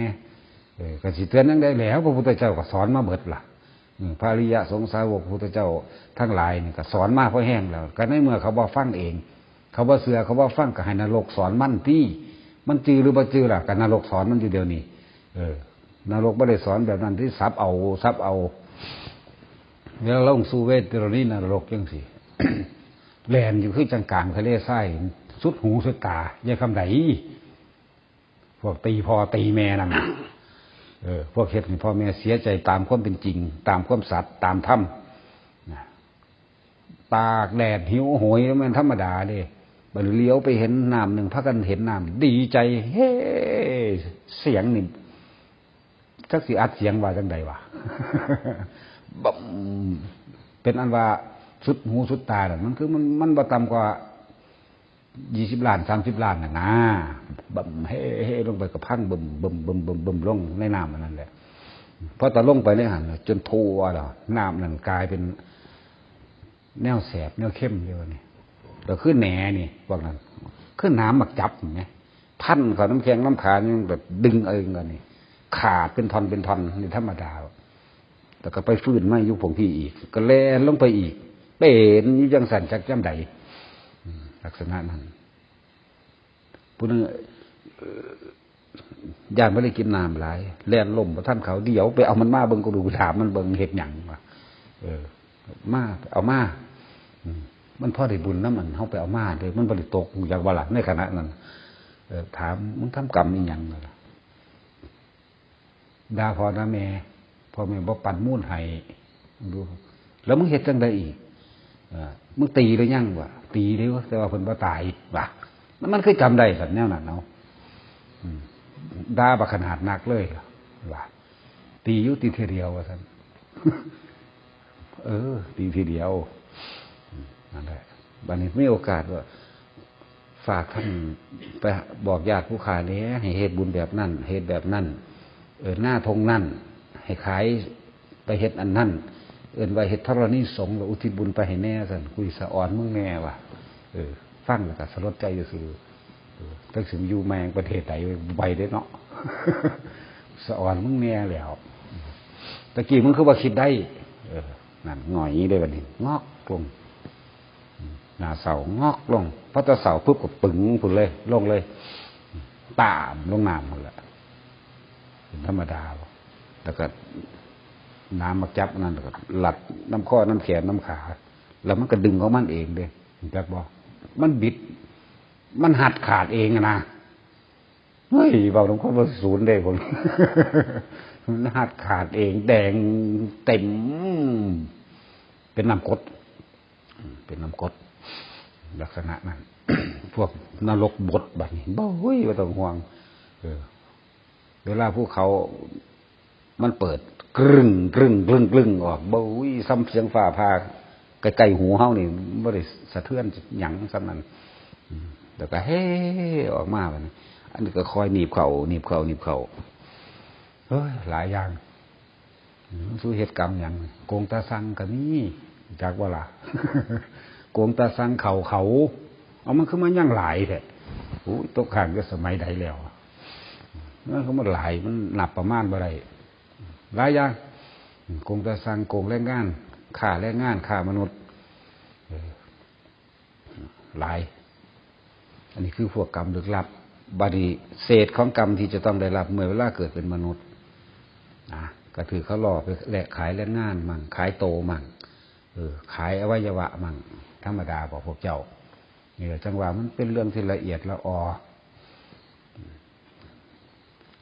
เออ ก็สิเตือนจั่งใดแล้ว พระพุทธเจ้าก็สอนมาเบิดล่ะ อืม พระอริยสงฆ์สาวกพุทธเจ้าทั้งหลายนี่ก็สอนมาพอแห้งแล้ว ก็ในเมื่อเขาบ่ฟังเอง เขาบ่เชื่อ เขาบ่ฟัง ก็ให้นรกสอนมันติ มันจื่อหรือบ่จื่อล่ะ ก็นรกสอนมันอยู่เดี๋ยวนี้ เออ นรกบ่ได้สอนแบบนั้นติ สับเอา สับเอา เวลาลงสู่เวทเดรณีนรกจั่งซี้ แล่นอยู่คือจั่งกลางทะเลทราย สุดหูสุดตา ยายคำใด พวกตีพ่อตีแม่นั่นน่ะ เออ พวกเฮ็ดให้พ่อแม่เสียใจตามความเป็นจริง ตามความสัตย์ ตามธรรม นะ ตากแดดหิวโหย บ่แม่นธรรมดาเด้ บัดเหลียวไปเห็นน้ำหนึ่ง พากันเห็นน้ำ ดีใจ เฮ้ เสียงนี่ จักสิอัดเสียงว่าจั่งใดวะ บึ้ม เป็นอันว่าสุดหูสุดตาน่ะ มันคือมัน มันบ่ต่ำกว่า ยี่สิบล้าน สามสิบล้านน่ะนะ บึ้ม เฮ้ เฮ้ ลงไปก็พัง บึ้ม บึ้ม บึ้ม บึ้ม บึ้ม ลงในน้ำอันนั้นแหละ พอตะลงไปในหั่นน่ะ จนทั่วแล้ว น้ำนั่นกลายเป็นแนวแสบ แนวเค็มอยู่นี่ ก็คือแหนนี่ พวกนั้น คือหนามหมากจับแหม พันเข้าน้ำแข้งน้ำขานี่ มันก็ดึงเอาเองก็นี่ ขาดเป็นท่อนเป็นท่อนนี่ธรรมดา แล้วก็ไปฟื้นมาอยู่ผงที่อีก ก็แล่นลงไปอีก เป็นอยู่จังซั่นจักยามใด อืม ลักษณะนั้น ผู้หนึ่ง เอ่อ ย่านบ่ได้กินน้ำหลาย แล่นล้มบ่ทันเขา เดี๋ยวไปเอามันมาเบิ่ง ก็ดู ถามมันเบิ่ง เฮ็ดหยังวะ เออ มา เอามา อืม มันพอได้บุญนำ อันเฮาไปเอามาเด้ มันบ่ได้ตก อยากว่าล่ะ ในขณะนั้น เออ ถาม มึงทำกรรมอีหยังล่ะ ด่าพ่อด่าแม่ พ่อแม่บ่ปั้นมูลให้ ดู แล้วมึงเฮ็ดจั่งใดอีก เออ มึงตีหรือยังวะ ตีแล้ว แต่ว่าเพิ่นบ่ตายว่ะ มัน มันคือจำได้ซั่น แนวนั้นเนาะ อืม ด่าบักขนาดนักเลยว่ะ ตีอยู่ ตีเทื่อเดียวว่าซั่น เออ ตีทีเดียว อืม นั่นแหละ บัดนี้มีโอกาสว่า ฝากท่านไปบอกญาติผู้ข้าแหน่ ให้เฮ็ดบุญแบบนั้น เฮ็ดแบบนั้น เออ นาทงนั่น ให้ขาย ไปเฮ็ดอันนั้น เอิ้นว่าเฮ็ดธรณีสงฆ์ แล้วอุทิศบุญไปให้แหน่ซั่น คุยสะออนมึงแหน่ว่ะ เออ ฟังแล้วก็สลดใจซื่อๆ เออ จักสิอยู่แม่งประเทศใด ไปเด้เนาะ สะออนมึงแหน่แล้ว ตะกี้มึงคือว่าคิดได้ เออ นั่น หงอยเด้บัดนี้ งอกลง หน้าเศร้างอกลง พอตาเศร้าปุ๊บก็ปึ๋งพุ้นเลย ลงเลย ตามลงน้ำพุ้นแหละ เป็นธรรมดา แล้วก็น้ำมาจับนั่น แล้วก็หลัดน้ำข้อน้ำแขนน้ำขา แล้วมันก็ดึงของมันเองเด้ รู้จักบ่ มันบิด มันหัดขาดเองอะนะ เฮ้ย เว้านำคนบ่ศูนย์เด้ผม มันหัดขาดเอง แดงเต็ม เป็นน้ำกรด เป็นน้ำกรด ลักษณะนั้น พวกนรกบดบัดนี้ บ่ เฮ้ย บ่ต้องห่วง เออ เวลาภูเขามันเปิด กรึ้ง กรึ้ง กรึ้ง กรึ้ง ออก บ่ อุ้ย ซ้ำเสียงฟ้าผ่า ใกล้ๆหูเฮานี่ บ่ได้สะเทือนหยังส่ำนั้น อืม แล้วก็เฮ้ออกมาบัดนี้ อันนี้ก็คอยหนีบเข้า หนีบเข้า หนีบเข้า เฮ้ย หลายอย่าง อืม สู้เฮ็ดกรรมหยัง โกงตาซังก็มี จักว่าล่ะ โกงตาซังเขา เขา เอามันคือมายังหลายแท้ โอ้ย ตกค้างแต่สมัยใดแล้ว มันก็มันหลาย มันนับประมาณบ่ได้ หลายอย่าง โกงตาซัง โกงแรงงาน ค้าแรงงาน ค้ามนุษย์ เออ หลาย อันนี้คือพวกกรรมลึกลับ บัดนี้เศษของกรรมที่จะต้องได้รับเมื่อเวลาเกิดเป็นมนุษย์ นะ ก็ถือเขาหลอกไปแลกขายแรงงานมั่ง ขายโตมั่ง เออ ขายอวัยวะมั่ง ธรรมดาบ่พวกเจ้า นี่แหละจังว่ามันเป็นเรื่องที่ละเอียดละออ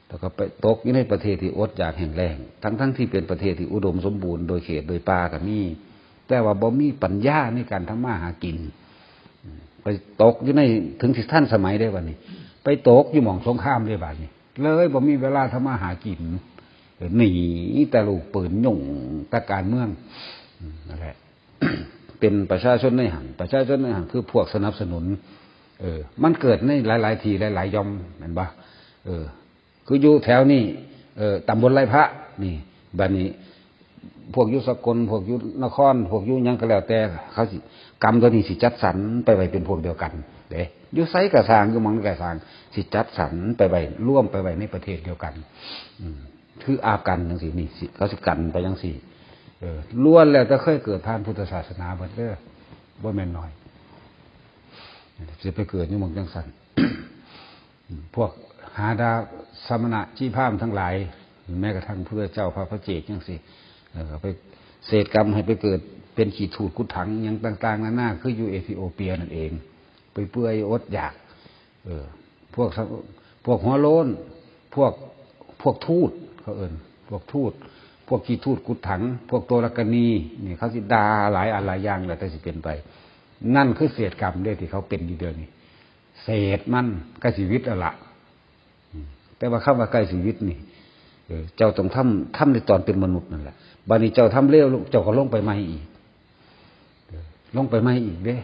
แล้วก็ไปตกอยู่ในประเทศที่อดอยากแห้งแล้ง ทั้งๆที่เป็นประเทศที่อุดมสมบูรณ์โดยเขตโดยป่าก็มี แต่ว่าบ่มีปัญญาในการทำมาหากิน ไปตกอยู่ใน ถึงสิทันสมัยได้บัดนี้ ไปตกอยู่หม่องสงครามได้บัดนี้ เลยบ่มีเวลาทำมาหากิน หนีแต่ลูกปืน ยุ่งแต่การเมือง อืม นั่นแหละ เป็นประชาชนในหั่น ประชาชนในหั่นคือพวกสนับสนุน เออ มันเกิดในหลายๆที่หลายๆหย่อม แม่นบ่ เออ คืออยู่แถวนี้ เออ ตำบลไร่พระ นี่ บัดนี้ พวกอยู่สกล พวกอยู่นคร พวกอยู่หยังก็แล้วแต่ เขาสิ กรรมตัวนี้สิจัดสรรไปไว้เป็นพวกเดียวกัน เด้ อยู่ไสก็ซ่าง อยู่หม่องใดก็ซ่าง สิจัดสรรไปไว้ รวมไปไว้ในประเทศเดียวกัน อืม คืออากันจังซี่ นี่สิ เขาสิกันไปจังซี่ เออ ล้วนแล้วแต่เคยเกิดผ่านพุทธศาสนาเบิดเด้อ บ่แม่นน้อย สิไปเกิดอยู่หม่องจังซั่น พวกหาดาสมณะชีพราหมณ์ทั้งหลาย แม้กระทั่งพระพุทธเจ้าพระ พระเจกจังซี่ เออ ไปเศษกรรมให้ไปเกิดเป็นขี้ถูดกุดถังหยังต่างๆนานา คืออยู่เอธิโอเปียนั่นเอง ไปเปื่อยอดอยาก เออ พวกสะ พวกหัวโล้น พวก พวกทูต เขาเอิ้น พวกทูต พวกขี้ถูดกุดถัง พวกโตรกนี นี่เขาสิด่าหลายอันหลายอย่างแหละ แต่สิเป็นไป นั่นคือเศษกรรมเด้ที่เขาเป็นอยู่เดี๋ยวนี้ เศษมันใกล้ชีวิตแล้วล่ะ อืม แต่ว่าคำว่าใกล้ชีวิตนี่ เออ เจ้าต้องทำ ทำในตอนเป็นมนุษย์นั่นแหละ บัดนี้เจ้าทำเลว เจ้าก็ลงไปใหม่อีก เออ ลงไปใหม่อีกเด้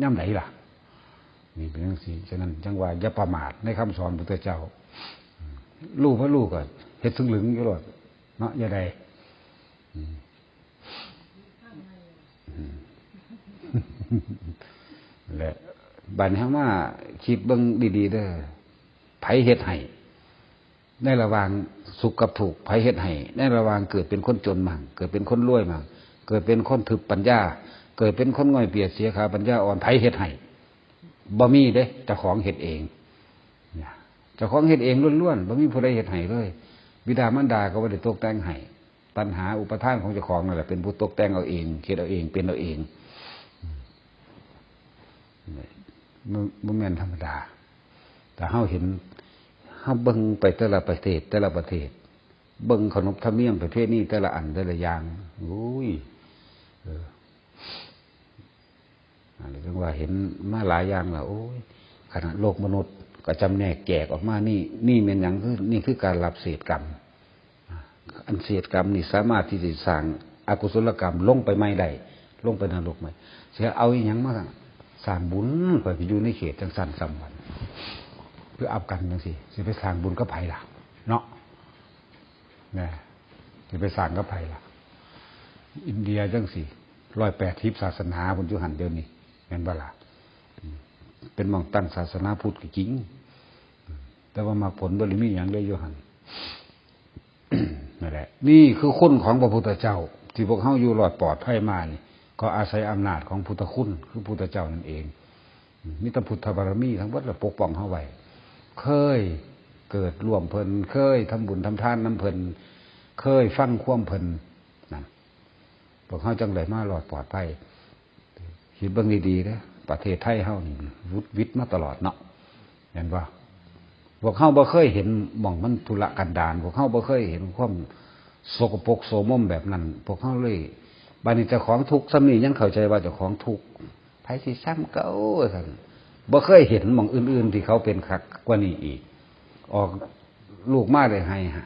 ยามใดล่ะ นี่เป็นจังซี่ ฉะนั้นจังว่าอย่าประมาทในคำสอนพุทธเจ้า อืม รู้บ่รู้ก็เฮ็ดซึ่งลึงอยู่โลดเนาะ อย่าได้ อืม อืม และ บัดนี้เฮามาคิดเบิ่งดีๆเด้อ ไผเฮ็ดให้ ในระหว่างสุขกับทุกข์ ไผเฮ็ดให้ ในระหว่างเกิดเป็นคนจนมั่ง เกิดเป็นคนรวยมั่ง เกิดเป็นคนถึกปัญญา เกิดเป็นคนง่อยเปียกเสียขาปัญญาอ่อน ไผเฮ็ดให้ บ่มีเด้ เจ้าของเฮ็ดเอง เนี่ย เจ้าของเฮ็ดเองล้วนๆ บ่มีผู้ใดเฮ็ดให้เลย บิดามารดาก็บ่ได้ตกแต่งให้ ตัณหาอุปาทานของเจ้าของนั่นแหละเป็นผู้ตกแต่งเอาเอง เฮ็ดเอาเอง เป็นเอาเอง บ่ บ่แม่นธรรมดา แต่เฮาเห็น เฮาเบิ่งไปแต่ละประเทศ แต่ละประเทศ เบิ่งขนบธรรมเนียมประเพณีแต่ละอันแต่ละอย่าง โอ้ย เออ อันนี้ถึงว่าเห็นมาหลายอย่างแล้ว โอ้ย ขนาดโลกมนุษย์ก็จำแนกแจกออกมา นี่ นี่แม่นหยัง คือ นี่คือการรับเศษกรรม อันเศษกรรมนี่สามารถที่จะสร้างอกุศลกรรมลงไปใหม่ได้ ลงไปนรกใหม่ สิเอาอีหยังมาสร้างบุญ ข้อยไปอยู่ในเขตจังซั่นซ้ำบัด เพื่ออับกันจังซี่ สิไปสร้างบุญกับไผล่ะ เนาะ นะ สิไปสร้างกับไผล่ะ อินเดียจังซี่ ร้อยแปดสิบศาสนาพุ้นอยู่หั่นเดี๋ยวนี้ แม่นบ่ล่ะ อืม เป็นหม่องตั้งศาสนาพุทธก็จริง อืม แต่ว่ามรรคผลบ่ได้มีหยังเลยอยู่หั่น นั่นแหละ นี่คือคุณของพระพุทธเจ้า ที่พวกเฮาอยู่รอดปลอดภัยมานี่ ก็อาศัยอำนาจของพุทธคุณ คือพุทธเจ้านั่นเอง มีแต่พุทธบารมีทั้งหมดแหละปกป้องเฮาไว้ เคยเกิดร่วมเพิ่น เคยทำบุญทำทานนำเพิ่น เคยฟังความเพิ่น นั่น พวกเฮาจั่งได้มารอดปลอดภัย คิดเบิ่งดีๆเด้อ ประเทศไทยเฮานี่หวุดหวิดมาตลอดเนาะ แม่นบ่ พวกเฮาบ่เคยเห็นหม่องมันทุรกันดาร พวกเฮาบ่เคยเห็นความสกปรกโสมมแบบนั้น พวกเฮาเลย บัดนี้เจ้าของทุกข์ส่ำนี้ยังเข้าใจว่าเจ้าของทุกข์ ไผสิซ้ำเก่าว่าซั่น บ่เคยเห็นหม่องอื่นๆที่เขาเป็นคักกว่านี้อีก ออกลูกมาได้ให้ฮะ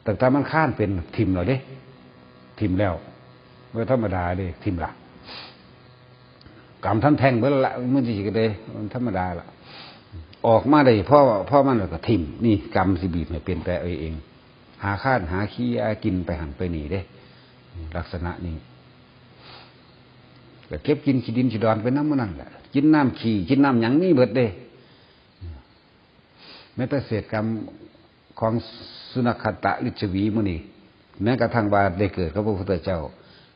ตั้งแต่มันคลานเป็นถิ่มแล้วเด้ ถิ่มแล้ว บ่ธรรมดาเด้ ถิ่มละ กรรมทันแท่งเบิดละ มันสิกระเดะ มันธรรมดาละ ออกมาได้ พอ พอมันแล้วก็ถิ่ม นี่กรรมสิบีบให้เป็นไปเอาเอง หาคานหาขี้หากินไปหั่นไปนี่เด้ ลักษณะนี้ ก็เก็บกินขี้ดินขี้ดอนไปนำหมู่นั่นแหละ กินน้ำขี้ กินน้ำหยังมีเบิดเด้ แม้แต่เศษกรรมของสุนัขขตะลิชวีหมู่นี้ แม้กระทั่งว่าได้เกิดกับพระพุทธเจ้า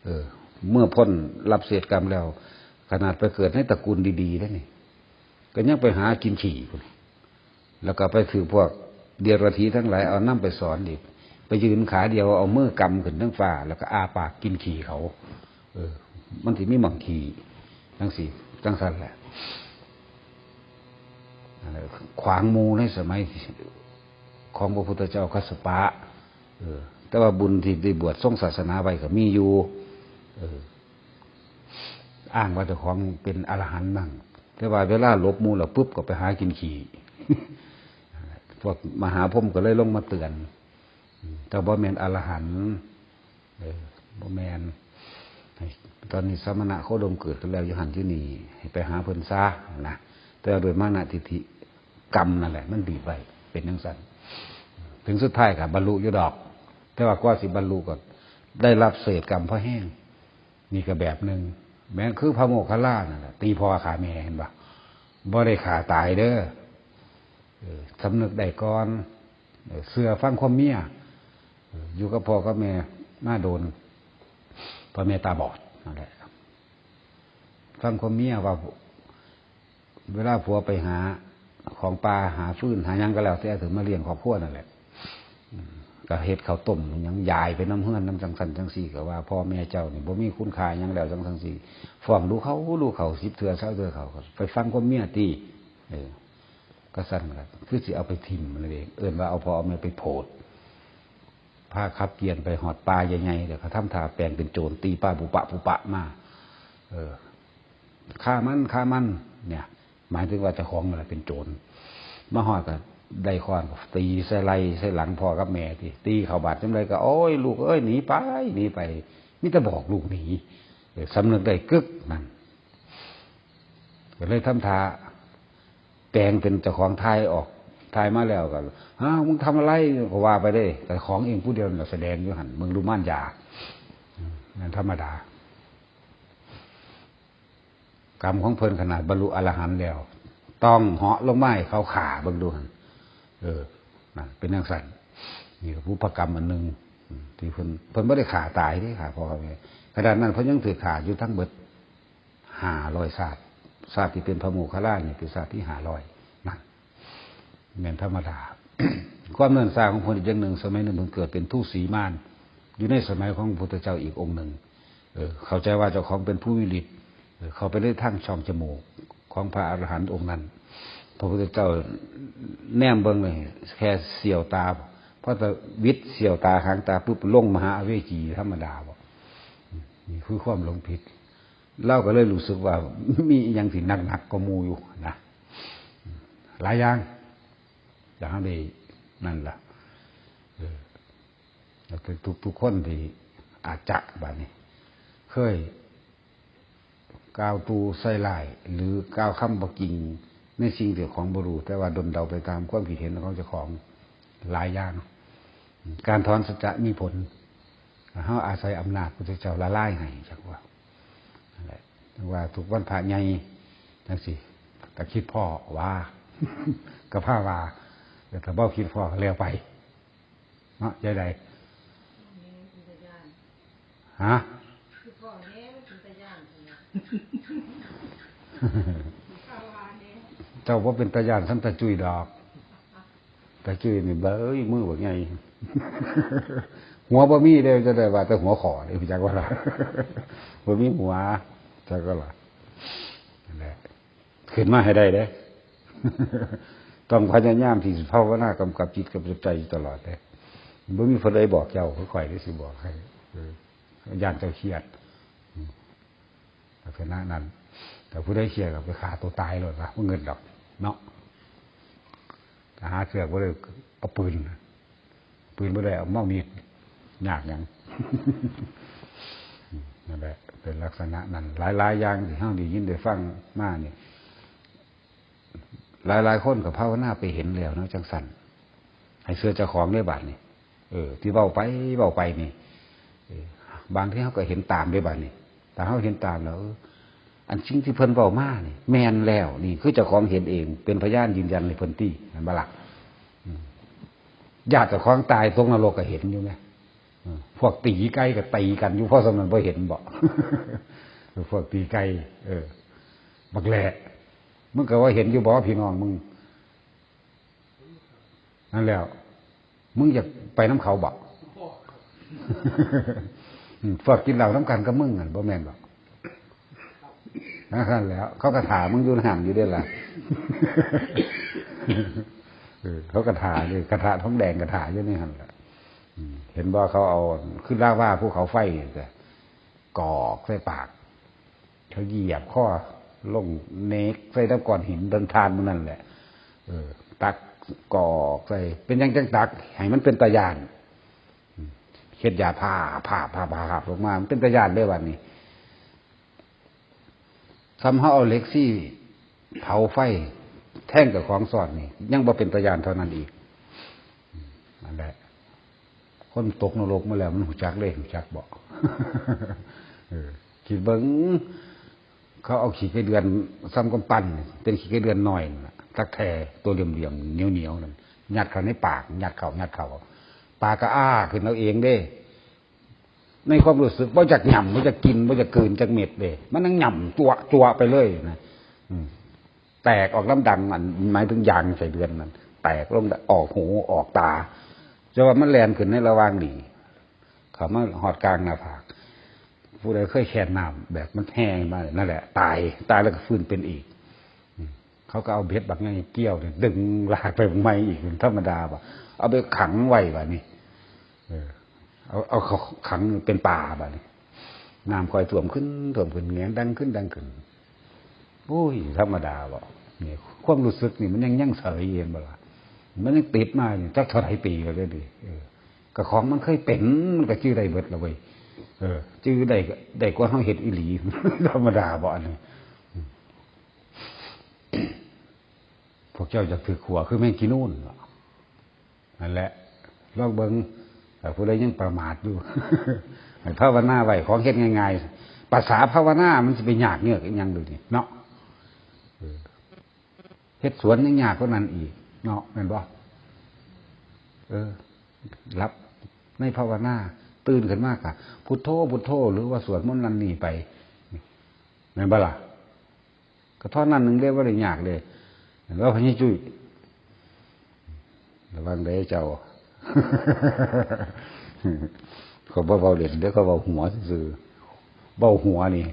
เออ เมื่อพ้นรับเศษกรรมแล้ว ขนาดไปเกิดในตระกูลดีๆแล้วนี่ ก็ยังไปหากินขี้พุ้น แล้วก็ไปถือพวกเดรัจฉีทั้งหลายเอานำไปสอนอีก ไปยืนขาเดียวเอามือกำขึ้นเทิงฟ้า แล้วก็อ้าปากกินขี้เขา เออ มันสิมีหม่องขี้ จั่งซี้ จั่งซั่นแหละ นั่นแหละ ขวางหมู่ในสมัยของพระพุทธเจ้ากัสสปะ เออ แต่ว่าบุญที่ได้บวชทรงศาสนาไว้ก็มีอยู่ เออ อ้างว่าเจ้าของเป็นอรหันต์มั่ง แต่ว่าเวลาหลบหมู่แล้วปุ๊บก็ไปหากินขี้ พวกมหาพรหมก็เลยลงมาเตือน เจ้าบ่แม่นอรหันต์ เออ บ่แม่น ตอนนี้สมณะโคดมเกิดขึ้นแล้วอยู่หั่นอยู่นี่ ให้ไปหาเพิ่นซะนะ แต่ว่าโดยมานะทิฏฐิกรรมนั่นแหละ มันบีบไว้ เป็นจั่งซั่น ถึงสุดท้ายก็บรรลุอยู่ดอก แต่ว่ากว่าสิบรรลุก็ได้รับเศษกรรมพอแฮง นี่ก็แบบหนึ่ง แม่นคือพระโมคคัลลานั่นแหละ ตีพ่อฆ่าแม่ เห็นบ่ บ่ได้ฆ่าตายเด้อ เออ สำนึกได้ก่อน เออ เชื่อฟังความเมีย เออ อยู่กับพ่อกับแม่มาโดน พ่อแม่ตาบอดนั่นแหละ ฟังความเมียว่า เวลาผัวไปหาของป่า หาฟืน หาหยังก็แล้วแต่ ถือมาเลี้ยงครอบครัวนั่นแหละ อืม ก็เฮ็ดข้าวต้มหยังยายไปนำเฮือนนำจั่งซั่นจั่งซี่ก็ว่า พ่อแม่เจ้านี่บ่มีคุณค่าหยังแล้วจั่งซั่นจั่งซี่ ฟ้องดูเขา ดูเขา สิบเทื่อ ซาวเทื่อ เขาก็ไปฟังความเมียติ เออ ก็ซั่นล่ะ คือสิเอาไปถิ่มนั่นเอง เอิ้นว่าเอาพ่อเอาแม่ไปโผด พาขับเกียนไปฮอดป่าใหญ่ๆ แล้วก็ทำท่าแปลงเป็นโจร ตีป่าปุปะปุปะมา เออ ฆ่ามัน ฆ่ามัน เนี่ย หมายถึงว่าเจ้าของนั่นแหละเป็นโจร มาฮอดก็ได้ค้อนก็ตีใส่ไหล่ใส่หลังพ่อกับแม่ติ ตีเข้าบาดจำใดก็ โอ้ย ลูกเอ้ย หนีไป หนีไป มีแต่บอกลูกหนี เออ สำนึกได้กึกนั่น ก็เลยทำท่าแปลงเป็นเจ้าของถ่ายออก ถ่ายมาแล้วก็ "อ้าว มึงทำอะไร?" ก็ว่าไปเด้ แต่ของเองผู้เดียวน่ะแสดงอยู่หั่น มึงดูม่านยา อืม นั่นธรรมดา กรรมของเพิ่นขนาดบรรลุอรหันต์แล้ว ต้องเหาะลงมาให้เขาฆ่าเบิ่งดูหั่น เออ นั่นเป็นจั่งซั้น นี่ก็บุพกรรมอันหนึ่ง อืม ที่เพิ่น เพิ่นบ่ได้ฆ่าตายเด้ ฆ่าพ่อฆ่าแม่ ขนาดนั้นเพิ่นยังถูกฆ่าอยู่ทั้งเบิดห้าร้อยชาติ ชาติที่เป็นพระโมคคัลลานี่เป็นชาติที่ห้าร้อย นั่น แม่นธรรมดา ความเนิ่นช้าของเพิ่นอีกอย่างหนึ่ง สมัยหนึ่งเพิ่นเกิดเป็นทูตสีมาร อยู่ในสมัยของพระพุทธเจ้าอีกองค์หนึ่ง เออ เข้าใจว่าเจ้าของเป็นผู้มีฤทธิ์ เออ เข้าไปในทางช่องจมูกของพระอรหันต์องค์นั้น พระพุทธเจ้าแนมเบิ่งเลย แค่เสี้ยวตา พอตะวิดเสี้ยวตาหางตาปุ๊บ ลงมหาอเวจีธรรมดาบ่ นี่คือความหลงผิด เราก็เลยรู้สึกว่ามีอิหยังที่หนักๆกว่าหมู่อยู่นะ หลายอย่าง อยากให้ได้นั่นล่ะ เออ แล้วก็ทุกๆคนที่อาจจะ บัดนี้ เคยกล่าวตู่ใส่ร้าย หรือกล่าวคำบ่จริงในสิ่งที่ของบ่รู้ แต่ว่าดลเดาไปตามความคิดเห็นของเจ้าของหลายอย่าง การถอนสัจจะมีผล เฮาอาศัยอำนาจพุทธเจ้าละลายให้ จักว่า นั่นแหละ ว่าทุกวันพระใหญ่จั่งซี้ ก็คิดพ้อว่า ก็พาว่า แต่ถ้าบ่คิดพ้อก็แล้วไป เนาะ ใจใด ฮะ เจ้าบ่เป็นตาย้านส่ำตาจุ้ยดอก ตาจุ้ยนี่เบ้ย มือบักใหญ่ หัวบ่มีเด้ จะได้ว่าแต่หัวข้อนี่ จักว่าล่ะ บ่มีหัว จักว่าล่ะ นั่นแหละ ขึ้นมาให้ได้เด้ ต้องพยายามที่สิภาวนากำกับจิตกำกับใจอยู่ตลอดเด้ บ่มีผู้ใดบอกเจ้า คือข้อยเด้สิบอกให้ เออ ย้านเจ้าเครียด อืม ลักษณะนั้น แต่ผู้ใดเครียดก็ไปฆ่าตัวตายโลดวะ บ่เงินดอก เนาะ หาเสื้อบ่ได้ เอาปืน ปืนบ่ได้ เอาเมามีด ยากหยัง นั่นแหละ เป็นลักษณะนั้น หลายๆอย่างที่เฮาได้ยินได้ฟังมานี่ หลายๆคนก็ภาวนาไปเห็นแล้วเนาะ จั่งซั้น ให้เชื่อเจ้าของเด้ บัดนี้ เออ ที่เว้าไป เว้าไปนี่ เออ บางทีเฮาก็เห็นตามเด้ บัดนี้ ถ้าเฮาเห็นตามแล้ว เออ อันสิ่งที่เพิ่นเว้ามานี่ แม่นแล้ว นี่คือเจ้าของเห็นเอง เป็นพยานยืนยันให้เพิ่นติ แม่นบ่ล่ะ อืม ญาติเจ้าของตายตกนรกก็เห็นอยู่ไง อืม พวกตีไก่ก็ตีกันอยู่ เพราะฉะนั้นบ่เห็นบ่ พวกตีไก่ เออ บักแหล่ มึงก็ว่าเห็นอยู่บ่ พี่น้องมึง นั่นแล้ว มึงอยากไปนำเขาบ่ อืม พวกกินเหล้านำกันกับมึงนั่น บ่แม่นบ่ นั่นแหล้ว เขาก็ถ่ามึงอยู่หั่นอยู่เด้ล่ะ เออ เขาก็ถ่าอยู่ กระทะทองแดงก็ถ่าอยู่ในหั่นล่ะ อืม เห็นบ่ เขาเอาขึ้นลาวาภูเขาไฟนี่จ้ะ กอกใส่ปาก เขาเหยียบคอลงเนกใส่กับก้อนหินเทิงถ่านหมู่นั่นแหละ เออ ตักกอกใส่ เป็นหยังจั่งตัก ให้มันเป็นตาย้าน อืม เฮ็ดยาผ้า ผ้า ผ้า ผ้า ผ้าลงมา มันเป็นตาย้านเด้ บัดนี้ ส่ำเฮาเอาเหล็กซี่เผาไฟ แทงเจ้าของซ้อนนี่ ยังบ่เป็นตาย้านเท่านั้นอีก อืม นั่นแหละ คนตกนรกมาแล้วมันฮู้จักเลย ฮู้จักบ่ เออ คิดเบิ่ง เขาเอาขี้ไก่เดือนส่ำกำปั้น เป็นขี้ไก่เดือนน้อยนั่นล่ะ ตั๊กแตนตัวเหลี่ยมๆ เหนียวๆ นั่น ยัดเข้าในปาก ยัดเข้า ยัดเข้า ปากก็อ้าขึ้นเอาเองเด้ ในความรู้สึกบ่อยากหย่ำ บ่อยากกิน บ่อยากกลืนจักเม็ดเด้ มันนั่งหย่ำจั่วจั่วไปเลยนะ อืม แตกออกลำดัง อันหมายถึงยางไส้เดือนนั่น แตกลงออกหูออกตา แต่ว่ามันแล่นขึ้นในระหว่างนี้ เข้ามาฮอดกลางหน้าผาก ผู้ใดเคยแช่น้ำแบบมันแห้งมา นั่นแหละ ตาย ตายแล้วก็ฟื้นเป็นอีก อืม เขาก็เอาเบ็ดบักใหญ่เกี่ยวเนี่ย ดึงลากไปบักใหม่อีก ธรรมดาบ่ เอาไปขังไว้บัดนี้ เออ เอา เอาเขาขังเป็นป่าบัดนี้ น้ำค่อยท่วมขึ้น ท่วมขึ้น แหงนดังขึ้น ดังขึ้น โอ้ย ธรรมดาบ่ นี่ ความรู้สึกนี่มันยัง ยังเสย เห็นบ่ล่ะ มันยังติดมาอยู่ จักเท่าไหร่ปีแล้วเด้นี่ เออ ก็ของมันเคยเป็น มันก็จื่อได้เบิดละเว้ย เออ จื่อได้ ได้กว่าเฮาเฮ็ดอีหลี ธรรมดาบ่ อันนี้ พวกเจ้าอยากถืกขัวคือแมงขี้นูนบ่ นั่นแหละ ลองเบิ่ง เอ่อ ผู้ใดยังประมาทอยู่ ให้ภาวนาไว้ ของเฮ็ดง่าย ภาษาภาวนามันสิไปยากเยือกอิหยังเลยนี่เนาะ เออ เฮ็ดสวนยังยากกว่านั้นอีกเนาะ แม่นบ่ เออ หลับในภาวนา ตื่นขึ้นมากะพุทโธ พุทโธ หรือว่าสวดมนต์นั่นนี่ไป แม่นบ่ล่ะ ก็เท่านั้นหนึ่งเด้ บ่ได้ยากเด้ เห็นบ่ พ่อใหญ่จุ้ย ระวังเด้อเจ้า เขาบ่เว้าเล่นเด้อ เขาเว้าหัวซื่อๆ เว้าหัวนี่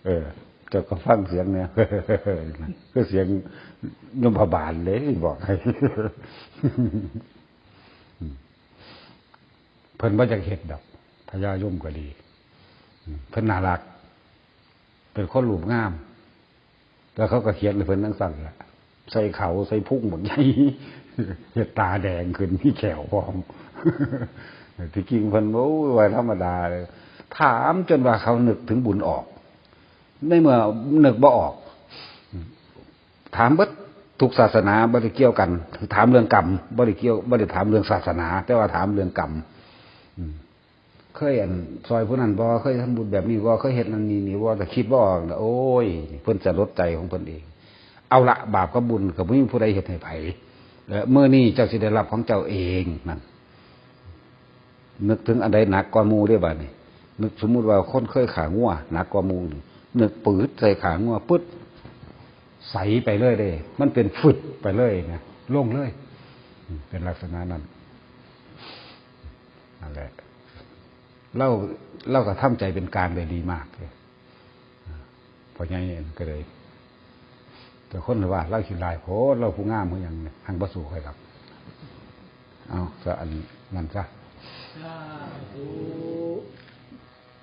เออ เจ้าก็ฟังเสียงเนี่ย คือเสียงยมพบาลเลย บอกให้ เพิ่นบ่อยากเฮ็ดดอก พญายมก็ดี เพิ่นน่ารัก เป็นคนรูปงาม แล้วเขาก็เขียนให้เพิ่นจั่งซั้นแหละ ใส่เขา ใส่พุงบักใหญ่ เฮ็ดตาแดงขึ้น มีแข้วพร้อม ที่จริงเพิ่น โอ้ย ว่าธรรมดาเลย ถามจนว่าเขานึกถึงบุญออก ในเมื่อนึกบ่ออก ถามเบิดทุกศาสนา บ่ได้เกี่ยวกัน ถามเรื่องกรรม บ่ได้เกี่ยว บ่ได้ถามเรื่องศาสนา แต่ว่าถามเรื่องกรรม อืม เคยอันซอยผู้นั้นบ่ เคยทำบุญแบบนี้บ่ เคยเฮ็ดนั่นนี่นี่บ่ แต่คิดบ่ออกนะ โอ้ย เพิ่นจะลดใจของเพิ่นเอง เอาละ บาปกับบุญก็บ่มีผู้ใดเฮ็ดให้ไผ และมื้อนี้เจ้าสิได้รับของเจ้าเองนั่น นึกถึงอันใดหนักกว่าหมู่เด้บาดนี้ นึกสมมุติว่าคนเคยฆ่างัวหนักกว่าหมู่นี่ นึกปื๊ดใส่ฆ่างัวปึ๊ด ใสไปเลยเด้ มันเป็นฟึดไปเลยนะ ลงเลย อืม เป็นลักษณะนั้น นั่นแหละ เรา เราก็ทำใจเป็นกลางได้ดีมากเลย พ่อใหญ่ก็เลย แต่คนว่าเราขี้ร้ายโพด เราผู้งามคือหยังเนี่ย หังบ่สู้ใครดอก เอาซะอันนั้นซะ สาธุ